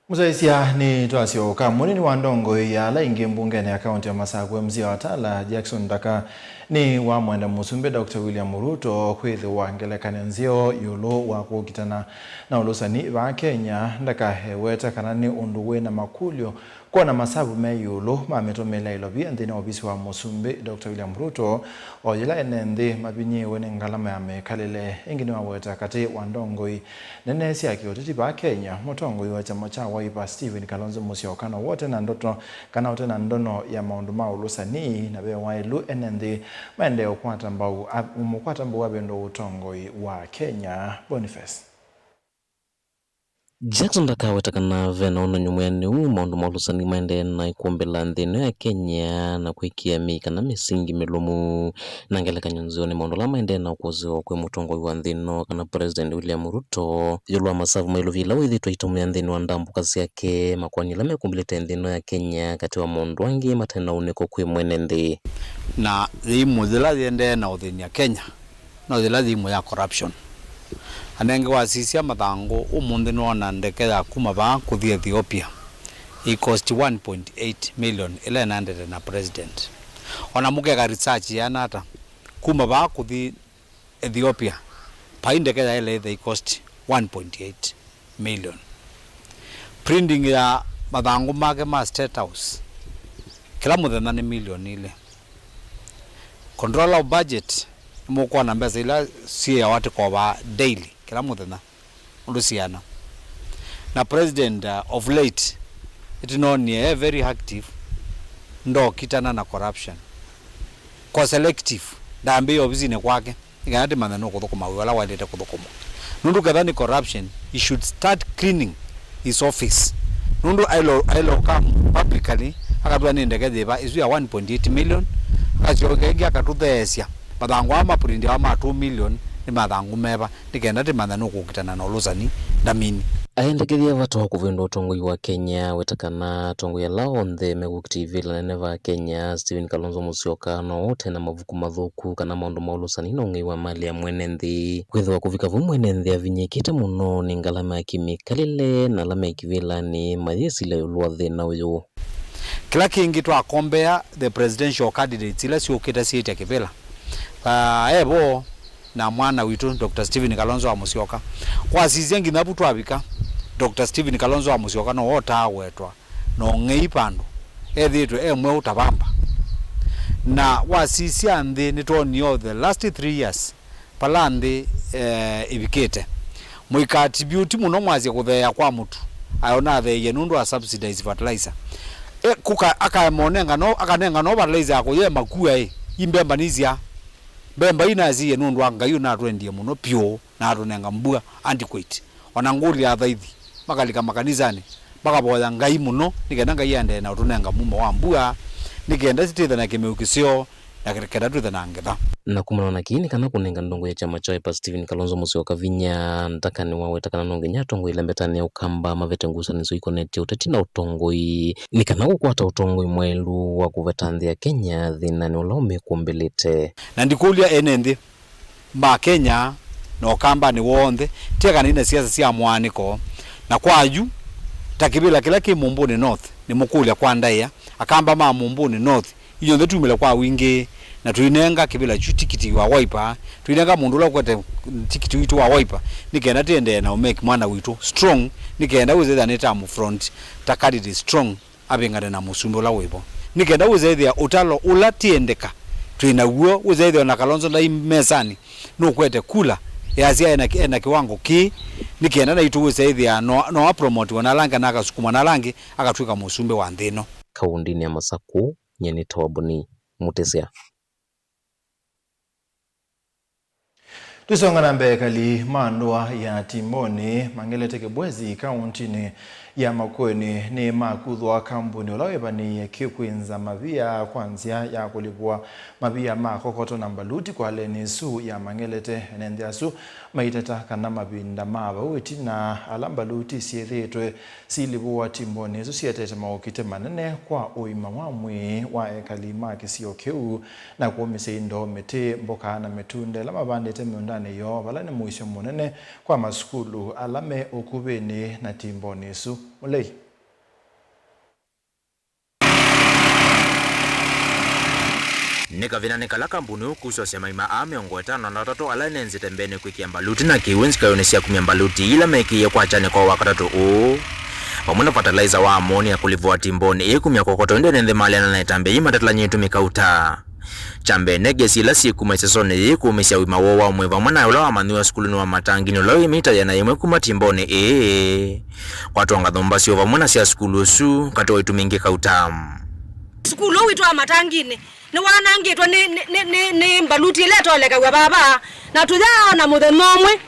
Mũsyaĩĩsya nĩ twasyoka. Mũnini wa ndongoi ya ala ingĩ mbungenĩ ya kaũntĩ ya Masaku, M C A wa Tala, Jackson Ndaka, nĩ wamwenda Mũsumbĩ Doctor William Ruto kwĩthĩwa ngelekany'o nzeo ĩũlũ wa kũkitana na ũlũsani vaa Kenya. Ndaka eweta kana nĩ ũndũ wĩ na makũlyo kwona masavu me ĩũlũ ma mĩtũmĩĩle ya ilovia nthĩnĩ wa ovisi wa Mũsumbĩ Doctor William Ruto, o yĩla ene nthĩ mavinyĩĩwe nĩ ngalama ya mĩkalĩle. Ĩngĩ nĩwaweta katĩ wa ndongoi nene sya kĩũteti vaa Kenya, mũtongoi wa kyama kya Wiper Stephen Kalonzo Musyoka, no ũte na ndoto kana ũte na ndono ya maũndũ ma ũlũsani, na ve waĩlu ene nthĩ maendee ũkwata mbau, a-, ũmũkwata mbau avĩndũa ũtongoi wa Kenya. Boniface. Jackson ndakaweta kana ve na ũnany'u mwĩanĩu maũndũ ma ũlũsani maendee na ĩkũmbĩla nthĩ ĩno ya Kenya na kwĩkĩa mĩĩ kana mĩsingi mĩlũmu. Na ngelekany'o nzeo nĩ maũndũ ala maendee na ũkũsĩwa kwĩ mũtongoi wa nthĩ ĩno kana President William Ruto ĩũlũ wa masavu ma ilovia ila wĩthĩĩtwe aitũmĩa nthĩnĩ wa ndambũka syake, makoani ala mekũmbĩlĩte nthĩ ĩno ya Kenya, katĩ wa maũndũ angĩ mate na ũnĩko kwĩ mwene nthĩ. Na yĩimũ yĩla yĩendee na ũthĩny'a Kenya no yĩla yĩimũ ya corruption. Anenge wasisya mathangũ, ũmũnthĩ nĩwona ndeke ya kuma vaa kũthi Ethiopia ĩ cost one point eight million ĩla ĩnaendete na president. Ona mũkeka research yĩana ata, kuma vaa kũthi Ethiopia, vai ndeke yaĩle ĩthe ĩ cost one point eight million. Printing ya mathangũ make ma State House kĩla mũthenya nĩ milioni ilĩ. Controller of budget, nĩmũkwona mbesa ila syĩawa tĩkovaa daily, kĩla mũthenya, ũndũ siana. Na president, uh, of late, ĩtinonie e very active, ndokitana na corruption. Ko selective, ndambĩĩe ovisinĩ kwake, nĩ kana tĩmanya nũkũthũkũma wĩa ũla waĩlĩte kũthũkũma. Nũndũ ketha nĩ corruption, he should start cleaning his office. Nũndũ aĩlo, aĩlo come publicly, akatw'a nĩ ndeke yĩva, ĩsu ya one point eight million, akasyoka ĩngĩ akatũtheesya, mathangũ aa maprintiawa ma two million nĩ mathangũ meva, nĩ kenda tĩmanya nũkũkitana na ũlũsani ndamini. Aendekethya vata wa kũvĩndũa ũtongoi wa Kenya, weta kana atongoi ala onthe mekũkita ivĩla nene va Kenya, Stephen Kalonzo Musyoka, no ũte na mavuku mathũku kana maũndũ ma ũlũsani na ũng'ei wa malĩ ya mwene nthĩ. Kwĩthĩwa kũvika vau mwene nthĩ avinyĩĩkĩte mũno nĩ ngalama ya kĩmĩkalĩle na ala me kĩvĩlanĩ mayĩsilya ĩũlũ wa thĩna ũyũ. Kĩla kĩngĩ twakombea the presidential candidates ila syũkĩte syĩtya kĩvĩla, ah, e vo na mwana witũ Doctor Stephen Kalonzo wa Musyoka. Kwasisya nginya vu twavika, Doctor Stephen Kalonzo wa Musyoka no wotaa wetwa na ũng'ei vandũ, ethĩĩtwe e mweũ ta vamba. Na wasisya nthĩ nĩtwonie the last three years, vala nthĩ, eh, ĩvikĩte. Mũikatibute mũno mwasye kũtheea kwa mũtu, ayo natheeie nũndũ wa subsidized fertilizer. E, kũka, akaema ũnenga no, akanenga no fertilizer ya kũyea makua ĩ, i mbemba nisya. Mbemba ii nasiie nũndũ wa Ngai ũnatwendie mũno pyũ na atũnenga mbua adequate. Ona ngũlya athaithi makalika makanisanĩ, makavoya Ngai mũno, nĩ kenda Ngai aendee na ũtũnenga mumo wa mbua, nĩ kenda tũtwĩthe na kĩmeu kĩseo, na kenda twĩthe na ngetha. Na kumana na kĩĩ, nĩ kana kũnenga ndongo ya kyama kya Wiper Stephen Kalonzo Musyoka vinya, Ndaka nĩwaweta kana no nginya atongoi ala mbetanĩ ya Ũkamba mavete ngusanĩsyo ikonetye ũteti na ũtongoi, nĩ kana kũkwata ũtongoi mwaĩlu wa kũveta nthĩ ya Kenya thĩnanĩ ũla ũmĩkũmbĩlĩte. Na ndikũlya ene nthĩ ma Kenya na Ũkambanĩ w'onthe, tĩ kana ina siasa sya mũaanĩko. Na kwa yu, ta kĩvĩla kĩla kĩ Mũmbũnĩ North, nĩmũkũlya kwa ndaĩa, Akamba ma Mũmbũnĩ North, inyw'onthe tumĩle kwa wingĩ, Na tũinenga kĩvĩla kyu tikiti wa Wiper, tũinenga mũndũ ũla ũkwete tikiti witũ wa Wiper, nĩ kenda tĩendee na ũmake mwana witũ strong, nĩ kenda wĩsethĩa nĩ ta mũfront, ta candidate strong, avĩngane na mũsumbĩ ũla wĩvo. Nĩ kenda wĩsethĩa ũtalo ũla tĩendeka twĩ naw'o, wĩsethĩa na Kalonzo ndai mesanĩ, nũkwete kula, yasya ena, ena kĩwango kĩĩ, nĩ kenda naitũ wĩsethĩa no, no apromotiwa na ala angĩ na akasukumwa na ala angĩ, akatw'ĩka mũsumbĩ wa nthĩ ĩno. Kaũndĩnĩ ya Masakũ, nyie nĩ Toboni Mutisya. Tũisonga na mbee, ekali ma ndũa ya Timboni, Mang'elete Kĩbwezi, kaũntĩnĩ ya Makueni, nĩ makuthwa kambunĩ ũla wĩvanĩĩe kĩkwĩnza mavia kwa nzĩa ya kũlivũa mavia ma kokoto na mbaluti kwa leni ĩsu ya Mang'elete. Ene nthĩ asu maiteta kana mavinda ma vau ĩtina ala mbaluti syĩthĩĩtwe silivũwa Timboni ĩsu sietete maũkite manene kwa ũima wa mwĩĩ wa ekali ma kĩsio kĩu, na kũũmĩsya indo, mĩtĩ, mboka na mĩtunda ĩla mavandĩte mĩũndanĩ yoo, vala nĩ mũisyo mũnene kwa masukulu ala me ũkuvĩnĩ na Timboni ĩsu. Mũlei. Nĩ kavindanĩ kala kambuni ũũ ũkusasya maima aa mĩongo ĩtano na atatũ ala enenzĩte mbeenĩ kwĩkĩa mbaluti na kĩw'ũ nzikaĩonĩ sya kumya mbaluti ila mekĩie kwa kyanĩko wa katatũ ũũ, vamwe na fertilizer wa amonia kũlivũa Timboni ĩĩ kumya kokoto, ĩndĩ ene nthĩ maleana na ĩtambya yĩĩ matatalany'e ĩtumi kauta. Kya mbee, nĩ ngesi ila syĩ kuma ĩsesonĩ yĩĩ kũũmĩsya ũima woo wa mwĩĩ vamwe na ũla wamanyĩw'a sukulunĩ wa Matanginĩ ũla wĩ mita ĩana yĩmwe kuma Timboni ĩĩ. Kwatw'a ngatho mbasyo vamwe na sya sukulu ũsu katĩ wa itumi ingĩ kauta. Sukulu ũũ witũ wa Matanginĩ nĩwanangĩtwe nĩ, nĩ, nĩ, nĩ, nĩ mbaluti ĩla ĩtolekaw'a vava, na tũyaona mũthenya ũmwe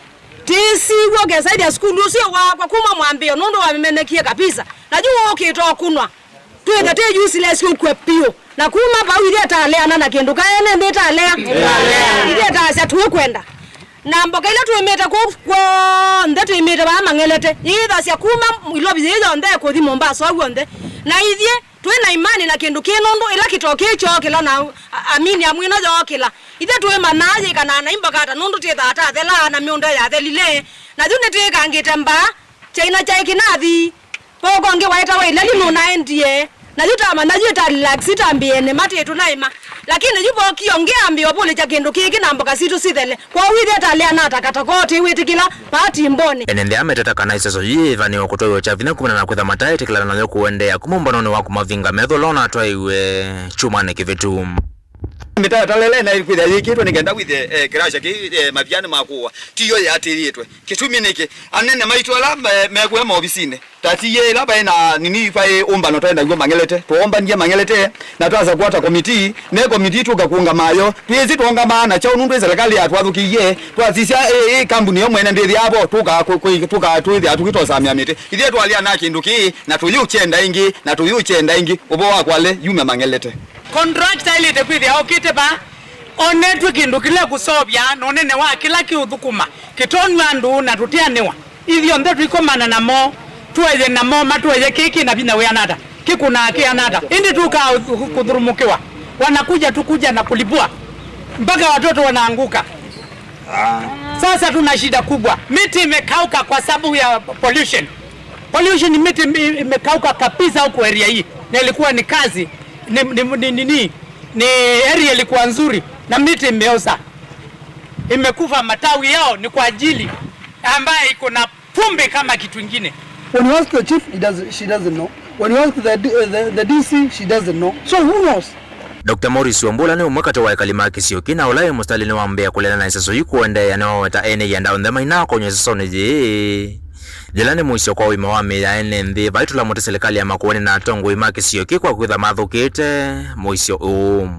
tĩsiw'a ũkesaĩthya sukulu ũsu waakwa kuma mwambĩĩo nũndũ wamenekie kabisa, na yu ũkĩte ũkunwa. Twĩthe twĩ useless ũkw'a piũ. Na kuma vau ithyĩ ĩtaleana na kĩndũ kaene nthĩ ĩtalea. Ithyĩ ĩtaasya tũikwenda. Na mboka ila tũimĩte kũu kw'onthe tũimĩte vaa Mang'elete. Yĩĩthasya kuma Ilovi yĩĩ yonthe kũthi Mombasa ũu w'onthe. Na ithyĩ twĩ na imani na kĩndũ kĩĩ nũndũ ĩla kĩtoo kĩĩ kyookĩla na a-, amini amwino yookĩla. Ithyĩ tũimanyaa yĩkanaa na imboka ata nũndũ twĩthaa tathelaa na mĩũnda yathelile. Na yu nĩtwĩkangĩte mbaa. Kyaina kyaĩ kĩnathi, voko ũngĩ waĩtawa Ileli nũnaendie, na yu tamanya yu ĩta relax, itambĩĩe nĩma twĩ tũnaĩma. Lakini yu vokio ngĩambĩĩa ũvũlĩkya kĩndũ kĩngĩ na mboka sitũ sithele. Kwoou ithyĩ ĩtalea na takataka ũũ twĩwĩtĩkĩla vaa Timboni. Ene nthĩ aa meteta kana ĩseso yĩĩ yĩvanĩwe kũtwaĩwa kya vinya kumana na kwĩtha mataetĩkĩlana nayo kũendeea kuma ũmbanonĩ wa kũmavinga metho ũla ũnatwaĩwe kyumwanĩ kĩvĩtu. Mĩtalatala ĩla ĩnaĩ kwĩthĩa yĩkĩtwe nĩ kenda wĩthĩe, eh, kĩrasha kĩĩ, eh, mavianĩ ma kũũa tiyo yĩatĩĩtwe. Kĩtumi nĩkĩ? Anene maitũ ala me-, mekũya maovisinĩ, ta ti yĩĩ ĩla vaĩ na nini, vaĩ ũmbano twaĩ naw'o Mang'elete, twombanie Mang'elete, na twasa kwata komitii, ne komitii tũka kũũngamayo, twĩsĩ twoongamaa na kyaũ nũndũ ĩ serikali yatwathũkĩie, twasisya ĩ, ĩ kambuni yo mwene ndĩthĩaa vo, tũka kũ-, kũ-, tũka twĩthĩa tũkĩtosamĩa mĩtĩ. Ithyĩ twalea na kĩndũ kĩĩ, na tũyĩũkyenda ĩngĩ, na tũyĩũkyenda ĩngĩ, ũvoo wa kwale yume Mang'elete. Contractor aĩlĩte kwĩthĩa okĩte vaa, onetw'e kĩndũ kĩla kũseũvya na ũnene wa kĩla kĩũthũkũma, kĩtonw'a andũ na tũteanĩwa. Ithyonthe tũikomana namo, tũeye namo, matũeye kĩĩ kĩ na vinya wĩana ata, kĩkũnaa kĩana ata. Ĩndĩ tũkaa kũthũrũmũkĩwa, wanakuja tukuja na kulipua, mpaka watoto wanaanguka. Sasa tuna shida kubwa, miti imekauka kwa sababu ya pollution. Pollution, miti ime-, imekauka kabisa huko area hii, na ilikuwa ni kazi, ni, ni, ni, ni, ni, ni area ilikuwa nzuri, na miti imeoza, imekufa. Matawi yao ni kwa ajili ambaye iko na vumbi kama kitu ingine. When you ask the chief, he doesn't, she doesn't know. When you ask the D-, uh, the, the D C, she doesn't know. So who knows? Doctor Maurice Wambua nĩ ũmwe katĩ wa ekali ma kĩsio kĩ na ũla wĩ mũstalinĩ wa mbee kũleana na ĩseso yĩĩ kũendeea nĩwaweta ene ianda onthe maina akonywa ĩsesonĩ yĩĩ. Yĩla nĩ mũisyo kwa ũima wa mĩĩ ya ene nthĩ, vaitũla mũtĩ silikalĩ ya Makueni na atongoi ma kĩsio kĩ kwa kwĩtha mathũkĩte mũisyo ũũ.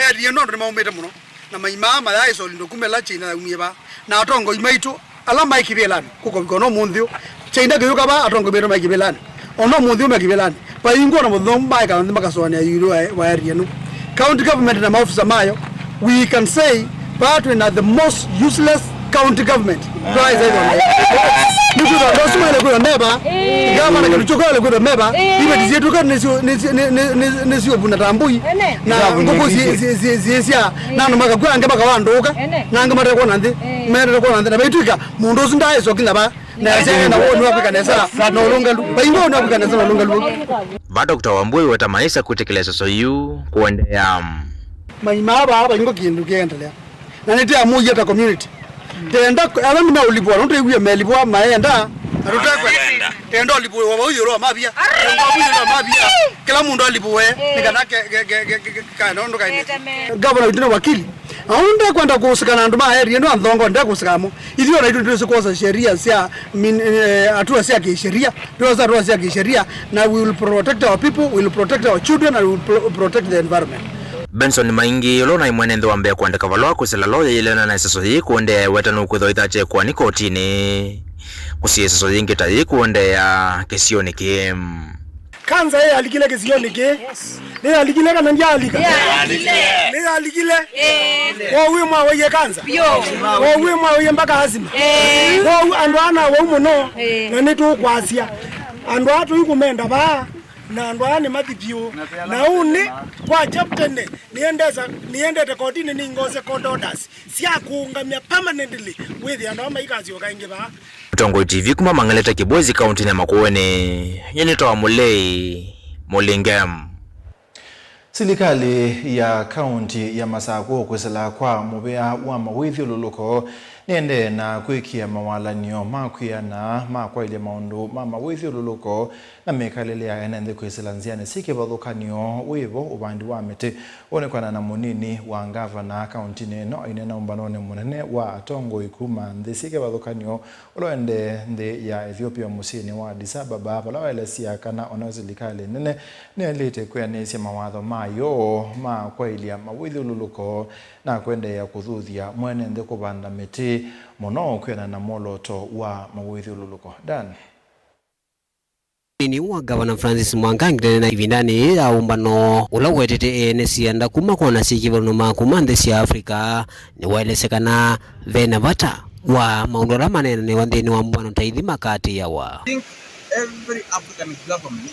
Ethie nũndũ nĩmaũmĩte mũno, na maima aa mayaĩ solindo kuma ĩla China yaumie vaa, na atongoi maitũ ala maĩ kĩvĩlanĩ kũkovika ona ũmũnthĩ ũũ. China kĩyũka vaa, atongoi maitũ maĩ kĩvĩlanĩ. Ona ũmũnthĩ ũũ me kĩvĩlanĩ. Vaingwa na mũthenya ũmwe maĩka nthĩ makasũanĩa ĩũlũ wa, wa area ĩno. County government na maofisa mayo, we can say, vaa twĩ na the most useless county government. Twaĩsa ĩthwa nayo. Nĩkwĩthwa andũ asu maĩle kwĩthwa meva, gavana kĩndũ kyũka aĩle kwĩthwa meva, iveti syĩtũka nĩsyo, nĩsyo, nĩ, nĩ, nĩ, nĩsyũvuna ta mbũi, na ngũkũ syĩ, syĩ, syĩ, syĩsya, na andũ makakw'a, angĩ makawandũũka, na angĩ matekwona nthĩ, metekwona nthĩ, na vaitw'ĩka mũndũ ũsu ndaaĩsokĩla vaa. Na yasya ena woni wa kwĩka nesa na ũlũngalu. Vaingwa woni wa kwĩka nesa na ũlũngalu. Va Doctor Wambua weta maisa kwĩtĩkĩla ĩseso yu kũendeea. Maima ava ava ingo kĩndũ kĩendelea. Na nĩtĩamũie ta community. Tenda ala mĩna ũlipwa, nũtũ ĩw'ie melipwa maenda, na tũtekwenda. Tenda ũlipwa wa vau ĩũlũ wa mavia. Tenda vau ĩũlũ wa mavia. Kĩla mũndũ alipwe, nĩ kana ke, ke, ke, ke, ke, ke, kana ũndũ kaine. Gavana witũ nĩ wakili. Na ũndũ ndekwenda kũsika na andũ ma area ĩno, anthongo ndekũsika mo. Ithuĩ ona itũ nĩtũsĩ kwosa sheria sya min-, eh, hatua sya kisheria. Tuosa hatua sya kisheria, na we will protect our people, we will protect our children, and we will pro-, protect the environment. Benson Maingi, ũla ũnaĩ mwene nthĩ wa mbee kũandĩka valũa kwĩsĩla loya yĩlena na ĩseso yĩĩ kũendeea, eweta nũkwĩthwa ĩthakyekwa nĩ kotinĩ. Kũsya ĩseso yĩngĩ ta yĩĩ kũendeea kĩsionĩ kĩĩ. Kanza ĩyalikile kĩsionĩ kĩĩ. Nĩyalikile kana ndyaalika? Nĩyalikile. Nĩyalikile. Ĩĩ. Kwoou mwawaie kanza? Vyũ. Kwoou mwawaie mpaka asima? Ĩĩ. Kwoou andũ aa nawau mũno, ĩĩ, na nĩtũkwasya. Andũ aa tũikũmenda vaa, na andũ aa nĩ mathi vyũ. Na ũu nĩ kwa chapter nĩ, nĩendesa, nĩendete kotinĩ nĩngose court orders sya kũũngamya permanently wĩthĩa andũ aa maikasyoka ĩngĩ vaa. Mũtongoi T V kuma Mang'elete Kibwezi, kauntinĩ ya Makueni, nyie nĩtawa Mũlei Mũlinge. Silikalĩ ya kaunti ya Masakũ kwĩsĩla kwa mũvea wa mawĩthyũlũlũko nĩendee na kwĩkĩa mawalany'o ma kwĩana ma kwaĩlya maũndũ ma mawĩthyũlũlũko na mĩkalĩle ya ene nthĩ kwĩsĩla nzĩanĩ syĩ kĩvathũkany'o wĩvo ũvandi wa mĩtĩ. Ũũ nĩ kwanana na mũnini wa ngavana kauntinĩ ĩno aineena ũmbanonĩ mũnene wa atongoi kuma nthĩ syĩ kĩvathũkany'o ũla ũendee nthĩ ya Ethiopia mũsyĩnĩ wa Addis Ababa, vala waelesya kana o nayo silikalĩ nene nĩyaĩlĩte kwĩanĩsya mawatho mayo ma kwaĩlya mawĩthyũlũlũko na kũendeea kũthuthya mwene nthĩ kũvanda mĩtĩ mũno kwĩanana na mwolooto wa mawĩthyũlũlũko. Dan. Mũnini wa Ngavana Francis Mwangangi ndanena ĩvindanĩ yĩĩ ya ũmbano ũla ũwetete ene sianda kuma kwona syĩkĩvano ma kuma nthĩ sya Africa, nĩwaelesya kana ve na vata wa maũndũ ala maneenanĩwa nthĩnĩ wa mbano ta ithi makaatĩĩawa. I think every African government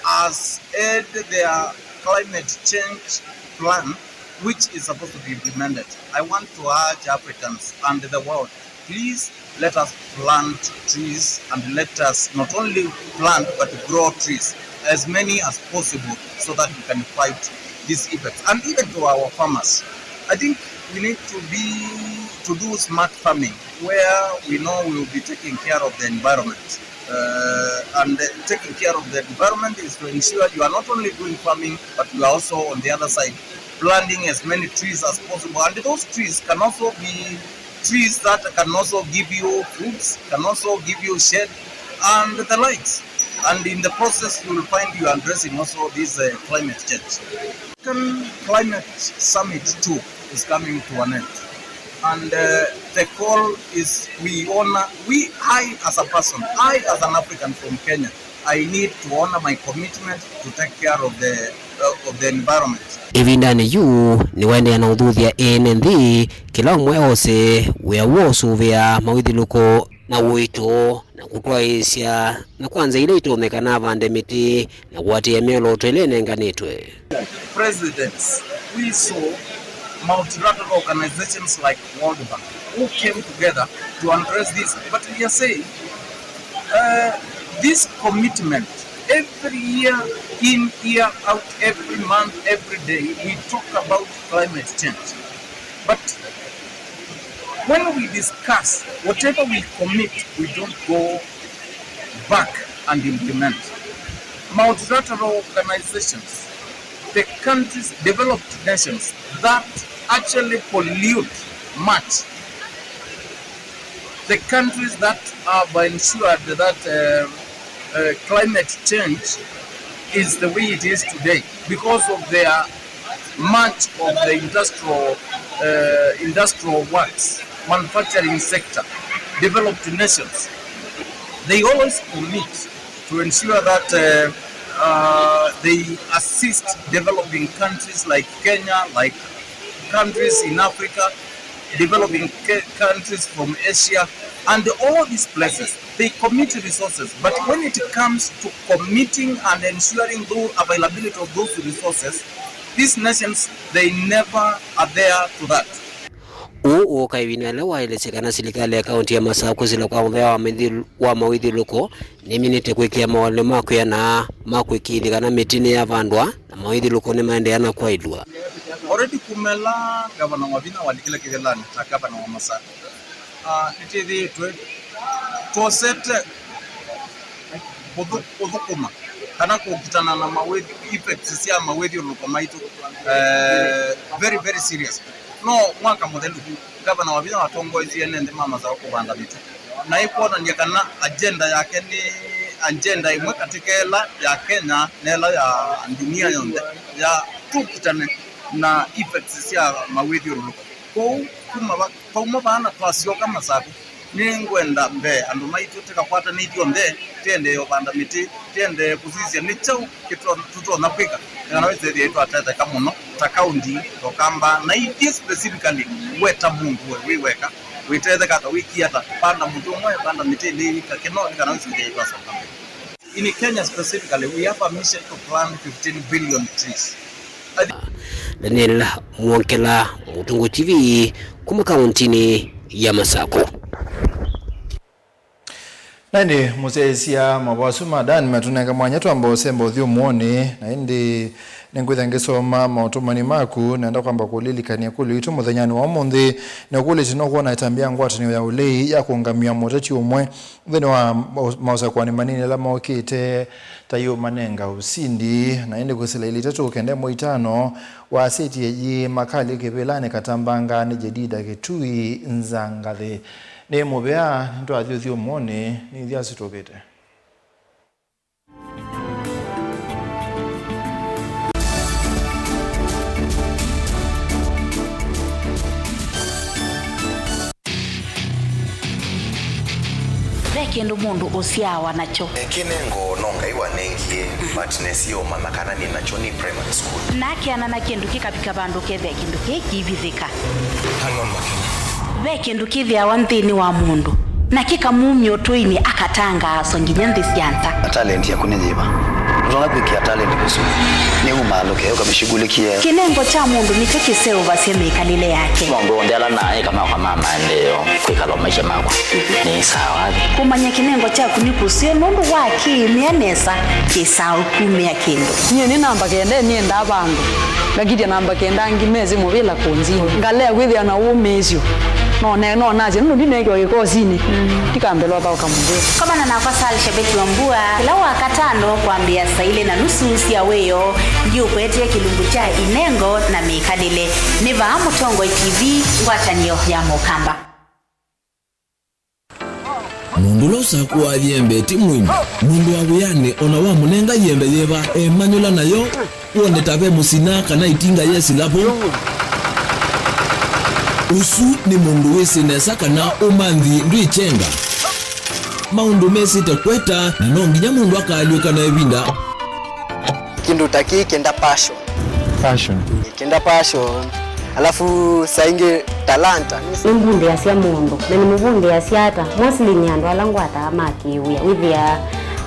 has had their climate change plan which is supposed to be implemented. I want to urge Africans and the world, please let us plant trees and let us not only plant but grow trees as many as possible so that we can fight these effects. And even to our farmers, I think we need to be, to do smart farming where we know we will be taking care of the environment. Uh, and uh, taking care of the environment is to ensure you are not only doing farming, but you are also on the other side planting as many trees as possible. And those trees can also be trees that can also give you fruits, can also give you shade and the likes. And in the process, you will find you are addressing also this uh, climate change. African Climate Summit two is coming to an end. And uh, the call is we honor, we, I as a person, I as an African from Kenya, I need to honor my commitment to take care of the, uh, of the environment. Ĩvindanĩ yu, nĩwaendeea na ũthuthya ene nthĩ, kĩla ũmwe ose wĩa w'o ũsũvĩa mawĩthyũlũko na ũito, na kũtwaĩĩsya na kwa nzĩa ila itonyeka na avande mĩtĩ na kũatĩĩa myolooto ĩla ĩnenganĩtwe. Presidents, we saw multilateral organizations like World Bank who came together to address this. But we are saying, uh, this commitment, every year in, year out, every month, every day, we talk about climate change. But when we discuss, whatever we commit, we don't go back and implement. Multilateral organizations, the countries, developed nations that actually pollute much, the countries that have ensured that uh, uh, climate change is the way it is today because of their much of the industrial, uh, industrial works, manufacturing sector, developed nations, they always commit to ensure that uh, uh, they assist developing countries like Kenya, like countries in Africa, developing ca- countries from Asia, and all these places. They commit resources, but when it comes to committing and ensuring the availability of those resources, these nations, they never are there to that. Ũũ ũũka ĩvinda ĩla waelesya kana silikalĩ ya kaũnti ya Masakũ kwĩsĩla kwa mũvea wa mĩthyũ- wa mawĩthyũlũko nĩminĩte kwĩkĩa mawalany'o ma kwĩana ma kũĩkĩĩthya kana mĩtĩ nĩyavandwa na mawĩthyũlũko nĩmaendeea na kwaĩlw'a. Already kuma ĩla Ngavana Wavinya walikile kĩvĩlanĩ ta ngavana wa Masakũ, ah, nĩtwĩthĩĩtwe twosete kũthũ-, kũthũkũma kana kũkitana na mawĩthi-, effects sya mawĩthyũlũlũko maitũ, eh, very, very serious. No mwaka mũthelu, Ngavana Wavinya watongoetie ene nthĩ ma Masakũ kũvanda mĩtĩ, na ĩkwonany'a kana agenda yake nĩ agenda ĩmwe katĩ ka ĩla ya Kenya na ĩla ya ndunia yonthe ya tũkitane na effects sya mawĩthyũlũlũko. Kwoou kuma va-, twauma vaa na twasyoka Masakũ, nĩngwenda mbee andũ maitũ tũkakwatanĩe ithyonthe, tũendee ũvanda mĩtĩ, tũendee kũsisya nĩ kyaũ kĩto-, tũtonya kwĩka nĩ kana wĩsĩ ĩthĩe twatetheka mũno ta kaunti ya Ũkamba, na ithyĩ specifically we ta mũndũ we wĩ weka wĩtetheka ata, wĩkie ata, vanda mũtĩ ũmwe, vanda mĩtĩ ĩlĩ, ĩka kĩno nĩ kana wĩsĩ ĩthĩe twasonga mbee. In Kenya specifically, we have a mission to plant fifteen billion trees. Daniel Mwongela, Mũtũngũ T V, kuma kauntinĩ ya Masakũ. Na ĩndĩ mũsyaĩĩsya mavoo asu ma Dan matũnenga mwanya twamba ũsemba ũthyũmũonĩ, na ĩndĩ nĩngwĩtha ngĩsoma maũtũmani maku, nenda kwamba kũlilikany'a ĩkũlyo yitũ mũthenyanĩ wa ũmũnthĩ. Nĩũkũlĩtye, nũkwona ĩtambya ya ngwatanĩo ya ũlei ya kũũngamw'a mũteti ũmwe nthĩnĩ wa maũsakuanĩ manini ala mokĩte ta yĩũmanenga ũsindi? Na ĩndĩ kwĩsĩla ilĩ itatũ kenda ĩmwe itano, wasĩtye yĩ makalĩ kĩvĩlanĩ katambanga nĩ Jedida Kĩtui Nzangathĩ. Nĩ mũvea, nĩtwathi ũthyũmũonĩ, nĩ ithyĩ asu tũkĩte. Ve kĩndũ mũndũ ũsyaawa nakyo. Kĩnengo no Ngai wanengie, but nesie ũmanya kana nĩ nakyo nĩ primary school. Na akeana na kĩndũ kĩkavika vandũ kethĩa kĩndũ kĩĩ kĩivithĩka. Hang on, Makena. Ve kĩndũ kĩthĩawa nthĩnĩ wa mũndũ, na kĩkamumya ũtũinĩ, akatangaaswa nginya nthĩ sya nza. Talent yaku nĩ yĩva? Ũtonya kwĩkĩa talent vĩsũ, nĩ umaalũke ũkamĩshughulikie. Kĩnengo kya mũndũ nĩkyo kĩseũvasya mĩkalĩle yake. Maũndũ onthe ala naĩ kamakwa ma maendeeo kwĩkalwa maisha makwa nĩ sawa. Kũmanya kĩnengo kyaku nĩ kũseo nũndũ wa kĩĩmĩa nesa kĩsaa ũkumĩa kĩndũ. Nyie nĩ namba kenda nĩendaa vandũ, ngakitya namba kenda angĩ mesĩ mũvĩla kũnzini. Ngalea kwĩthĩa na ũmĩĩsyo. No ne-, no nasye nũndũ ndineekiwa kĩkosinĩ, ndikambĩlwa thaũka mũvĩa. Komana nakwa Sal Shabeti wa Mbua kĩla Wakatano kwambĩĩa saa ilĩ na nusu sya wĩoo, ndiũkwetee kĩlungu kya inengo na mĩkalĩle. Nĩ vaa Mũtongoi T V, ngwatanĩo ya Mũkamba. Mũndũ ũla ũsakũaa yembe ti mũimu. Mũndũ wa wĩanĩ o na wamũnenga yembe yĩva, emanyũla nayo, wone ta ve mũsina kana ĩtinga yesĩla vo. Ũsu nĩ mũndũ wĩsĩ nesa kana ũmanthi ndwĩkyenga. Maũndũ mesĩte kweta, na no nginya mũndũ akaalyũka na ĩvinda. Kĩndũ ta kĩĩ kĩenda passion. Passion. Kĩenda passion. Alafu saa ingĩ talanta. Nĩmbundĩasya mũndũ, na nĩmũvundĩasya ata? Mostly nĩ andũ ala ngwataa ma kĩwĩa. Wĩthĩaa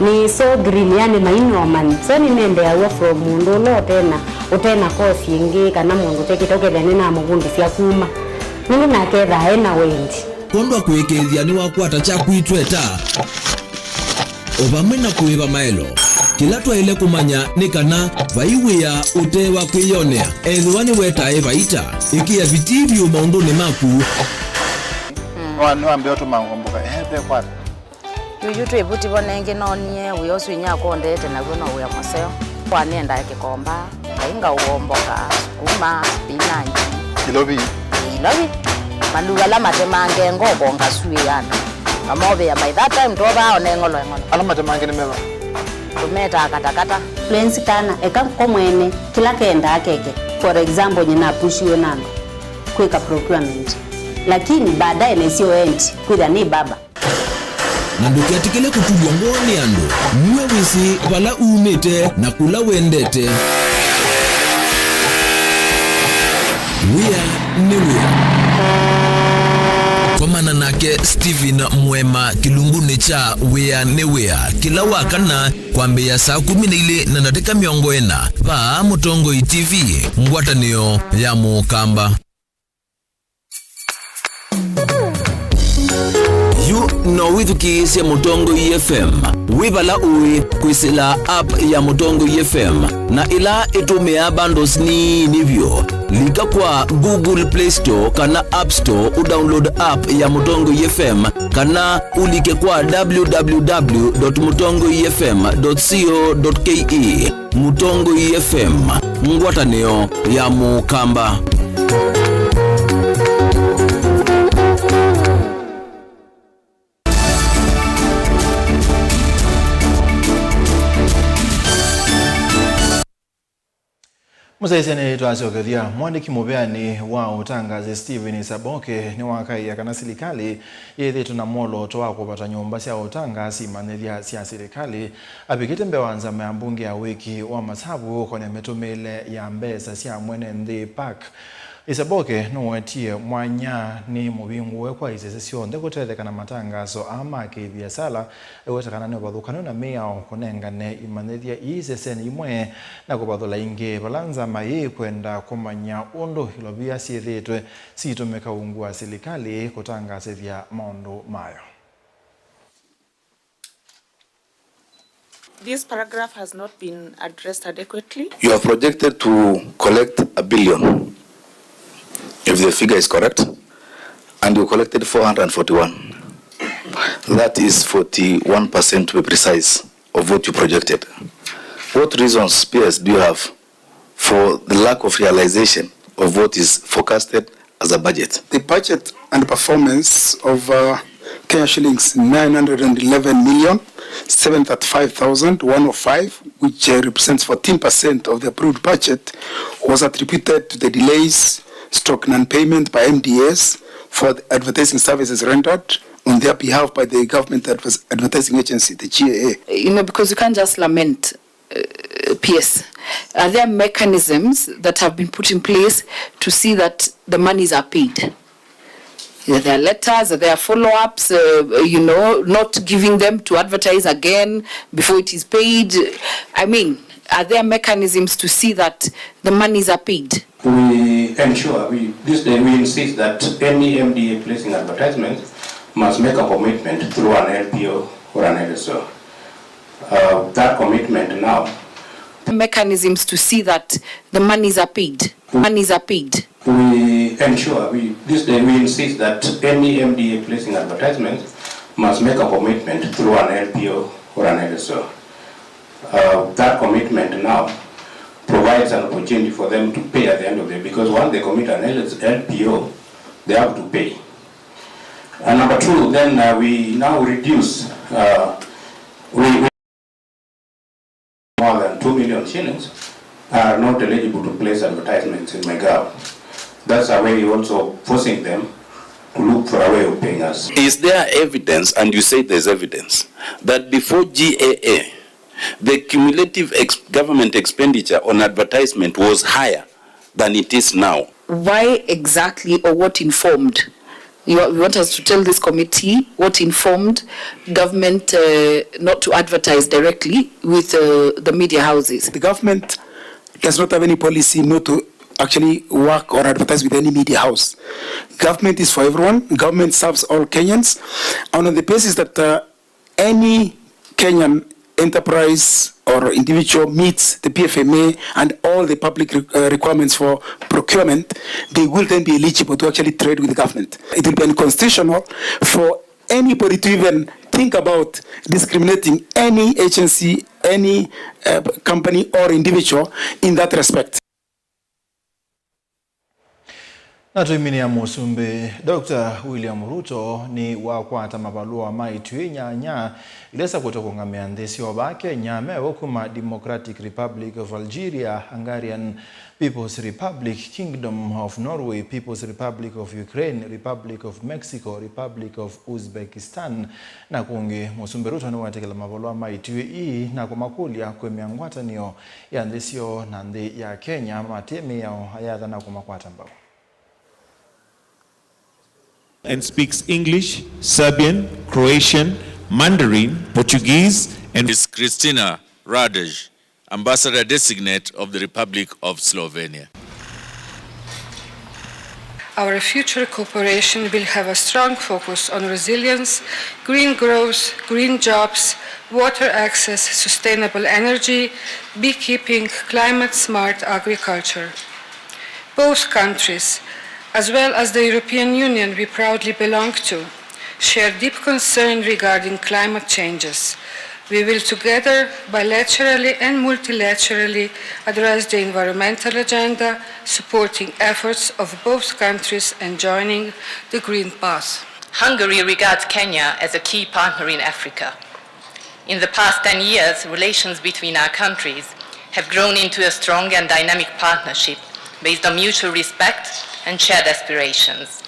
nĩ so green, yani mainomani. So nĩnendeaw'a from mũndũ ũla ũtena, ũtena course ĩngĩ, kana mũndũ ũtekĩte, ũkethĩa nĩnamũvundĩsya kuma. Nũndũ nake ethaa ena wendi. Kwondũ wa kũĩkĩĩthya nĩwakwata kyaku itweta. O vamwe na kũĩva maelo, kĩla twaĩle kũmanya nĩ kana vai wĩa ũte wa kwĩyonea. Ethĩwa nĩwetae vaita, ĩkĩa vitii vyũ maũndũnĩ maku. Nĩwa-, nĩwambĩa ũtũma ngomboka. Ehe, ve kwata. Yuyu twĩ vuti vo nengĩ noonie wĩa ũsu inyakwa ũndeete naw'o no wĩa mũseo. Kwa nĩendaa kĩkomba. Kainga ũomboka, sukuma, spinach. Ilovi. Ilovi. Maluva ala matemange ngoko ngasuĩana. Mamovĩa by that time tovaa one ng'olo eng'olo. Ala matemange nĩ meva? Tũmetaa katakata. Lwenzi kana, eka ko mwene, kĩla kendaa keke. For example, nyina apushiwe na andũ kwĩka procurement. Lakini baadaye nesio endi, kwĩthĩa nĩ baba. Na ndũketĩkĩle kũtulw'a ngoo nĩ andũ. Nue wĩsĩ vala umĩte na kũla wendete. Wĩa nĩ wĩa. Komana nake Stephen Mwema kĩlungunĩ kya Wĩa nĩ Wĩa kĩla wa kana kwambĩĩa saa kũmi na ilĩ na ndatĩka mĩongo ĩna vaa Mũtongoi T V, ngwatanĩo ya Mũkamba. Yu no wĩthukĩĩsye Mũtongoi F M. Wĩ vala ũĩ kwĩsĩla app ya Mũtongoi F M na ĩla ĩtũmĩaa bundles nini vyũ. Lika kwa Google Play Store kana App Store ũdownload app ya Mũtongoi F M kana ũlike kwa w w w dot mutongoi f m dot co dot k e. Mũtongoi F M, ngwatanĩo ya Mũkamba. Mũsyaĩĩsya nĩtwasyokethya. Mwandĩki mũveanĩ wa ũtangaasi Stephen Isaboke nĩwakaĩĩa kana silikalĩ yĩthĩĩtwe na mwolooto wa kũvata nyũmba sya ũtangaasi imanyĩthya sya silikalĩ avikĩte mbee wa nzama ya mbunge ya wĩki wa masavu ũkonĩa mĩtũmĩĩle ya mbesa sya mwene nthĩ, PAC. Isaboke nũwetie mwanya nĩ mũvingũe kwa isese syonthe kũtetheka na matangaso aa ma kĩviasala, eweta kana nĩ ũvathũkanu na mĩao kũnengane imanyĩthya ii isesenĩ imwe na kũvathũla ingĩ vala nzama yĩkwenda kũmanya ũndũ ilovia syĩthĩĩtwe siitũmĩka ungu wa silikalĩ kũtangaasĩthya maũndũ mayo. This paragraph has not been addressed adequately. You are projected to collect a billion, if the figure is correct, and you collected four hundred forty-one. That is forty-one percent, to be precise, of what you projected. What reasons, P S, do you have for the lack of realization of what is forecasted as a budget? The budget and performance of, uh, Kenya shillings nine hundred eleven million seven thirty-five thousand one oh five, which, uh, represents fourteen percent of the approved budget, was attributed to the delays stroke non-payment by M D As for the advertising services rendered on their behalf by the Government Adver-, Advertising Agency, the G A A. You know, because you can't just lament, uh, P S. Are there mechanisms that have been put in place to see that the monies are paid? Are there letters? Are there follow-ups? Uh, you know, not giving them to advertise again before it is paid? I mean, are there mechanisms to see that the monies are paid? We ensure, we, this day we insist that any M D A placing advertisements must make a commitment through an L P O or an L S O. Uh, that commitment now. Mechanisms to see that the monies are paid. Monies are paid. We ensure, we, this day we insist that any M D A placing advertisements must make a commitment through an L P O or an L S O. Uh, that commitment now provides an opportunity for them to pay at the end of the day, because once they commit an L S, L P O, they have to pay. And number two, then, uh, we now reduce, uh, we, we more than two million shillings are not eligible to place advertisements in MyGov. That's a way also forcing them to look for a way of paying us. Is there evidence, and you say there's evidence, that before G A A, the cumulative ex-, government expenditure on advertisement was higher than it is now? Why exactly, or what informed? You, you want us to tell this committee what informed government, uh, not to advertise directly with, uh, the media houses? The government does not have any policy not to actually work or advertise with any media house. Government is for everyone. Government serves all Kenyans. And on the basis that, uh, any Kenyan enterprise or individual meets the P F M A and all the public re-, uh, requirements for procurement, they will then be eligible to actually trade with the government. It will be unconstitutional for anybody to even think about discriminating any agency, any, uh, company or individual in that respect. Na tũiminĩa, Mũsumbĩ Doctor William Ruto nĩwakwata mavalũa ma ituĩ nyanya ila isakũtwe kũngamĩa nthĩ syoo vaa Kenya, mevo kuma Democratic Republic of Algeria, Hungarian People's Republic, Kingdom of Norway, People's Republic of Ukraine, Republic of Mexico, Republic of Uzbekistan, na kũngĩ. Mũsumbĩ Ruto nĩwetĩkĩla mavalũa ma ituĩ ii na kũmakũlya kwĩmĩa ngwatanĩo ya nthĩ syoo na nthĩ ya Kenya, matĩe mĩao ayatha na kũmakwata mbau. And speaks English, Serbian, Croatian, Mandarin, Portuguese, and is Kristina Radej, Ambassador Designate of the Republic of Slovenia. Our future cooperation will have a strong focus on resilience, green growth, green jobs, water access, sustainable energy, beekeeping, climate-smart agriculture. Both countries, as well as the European Union we proudly belong to, share deep concern regarding climate changes. We will together, bilaterally and multilaterally, address the environmental agenda, supporting efforts of both countries and joining the green path. Hungary regards Kenya as a key partner in Africa. In the past ten years, relations between our countries have grown into a strong and dynamic partnership based on mutual respect and shared aspirations.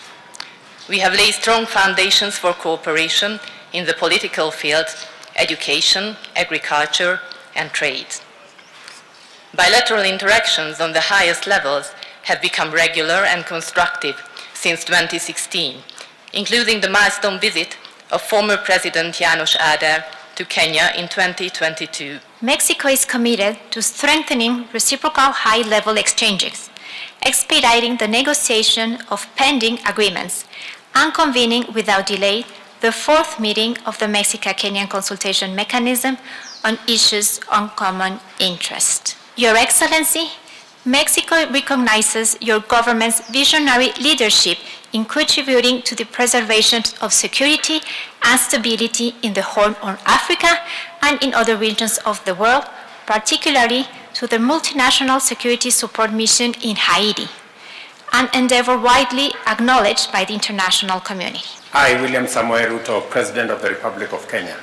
We have laid strong foundations for cooperation in the political field, education, agriculture, and trade. Bilateral interactions on the highest levels have become regular and constructive since twenty sixteen, including the milestone visit of former President János Áder to Kenya in twenty twenty-two. Mexico is committed to strengthening reciprocal high-level exchanges, expediting the negotiation of pending agreements, and convening without delay the fourth meeting of the Mexica-Kenyan Consultation Mechanism on issues on common interest. Your Excellency, Mexico recognizes your government's visionary leadership in contributing to the preservation of security and stability in the Horn of Africa and in other regions of the world, particularly to the multinational security support mission in Haiti, an endeavor widely acknowledged by the international community. I, William Samoei Ruto, President of the Republic of Kenya,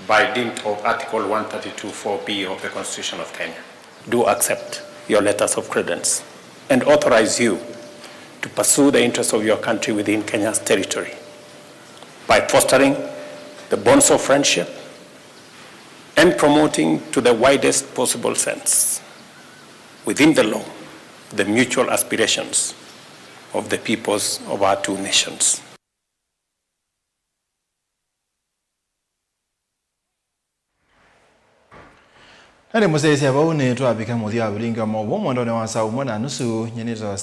by dint of Article one thirty-two four B of the Constitution of Kenya, do accept your letters of credence and authorize you to pursue the interests of your country within Kenya's territory by fostering the bonds of friendship and promoting to the widest possible sense, within the law, the mutual aspirations of the peoples of our two nations. Ĩndĩ mũsyaĩĩsya, vau nĩtwavika mũthya wa vilingi wa maũvoo mwendonĩ wa saa ũmwe na nusu. Nyie nĩtawa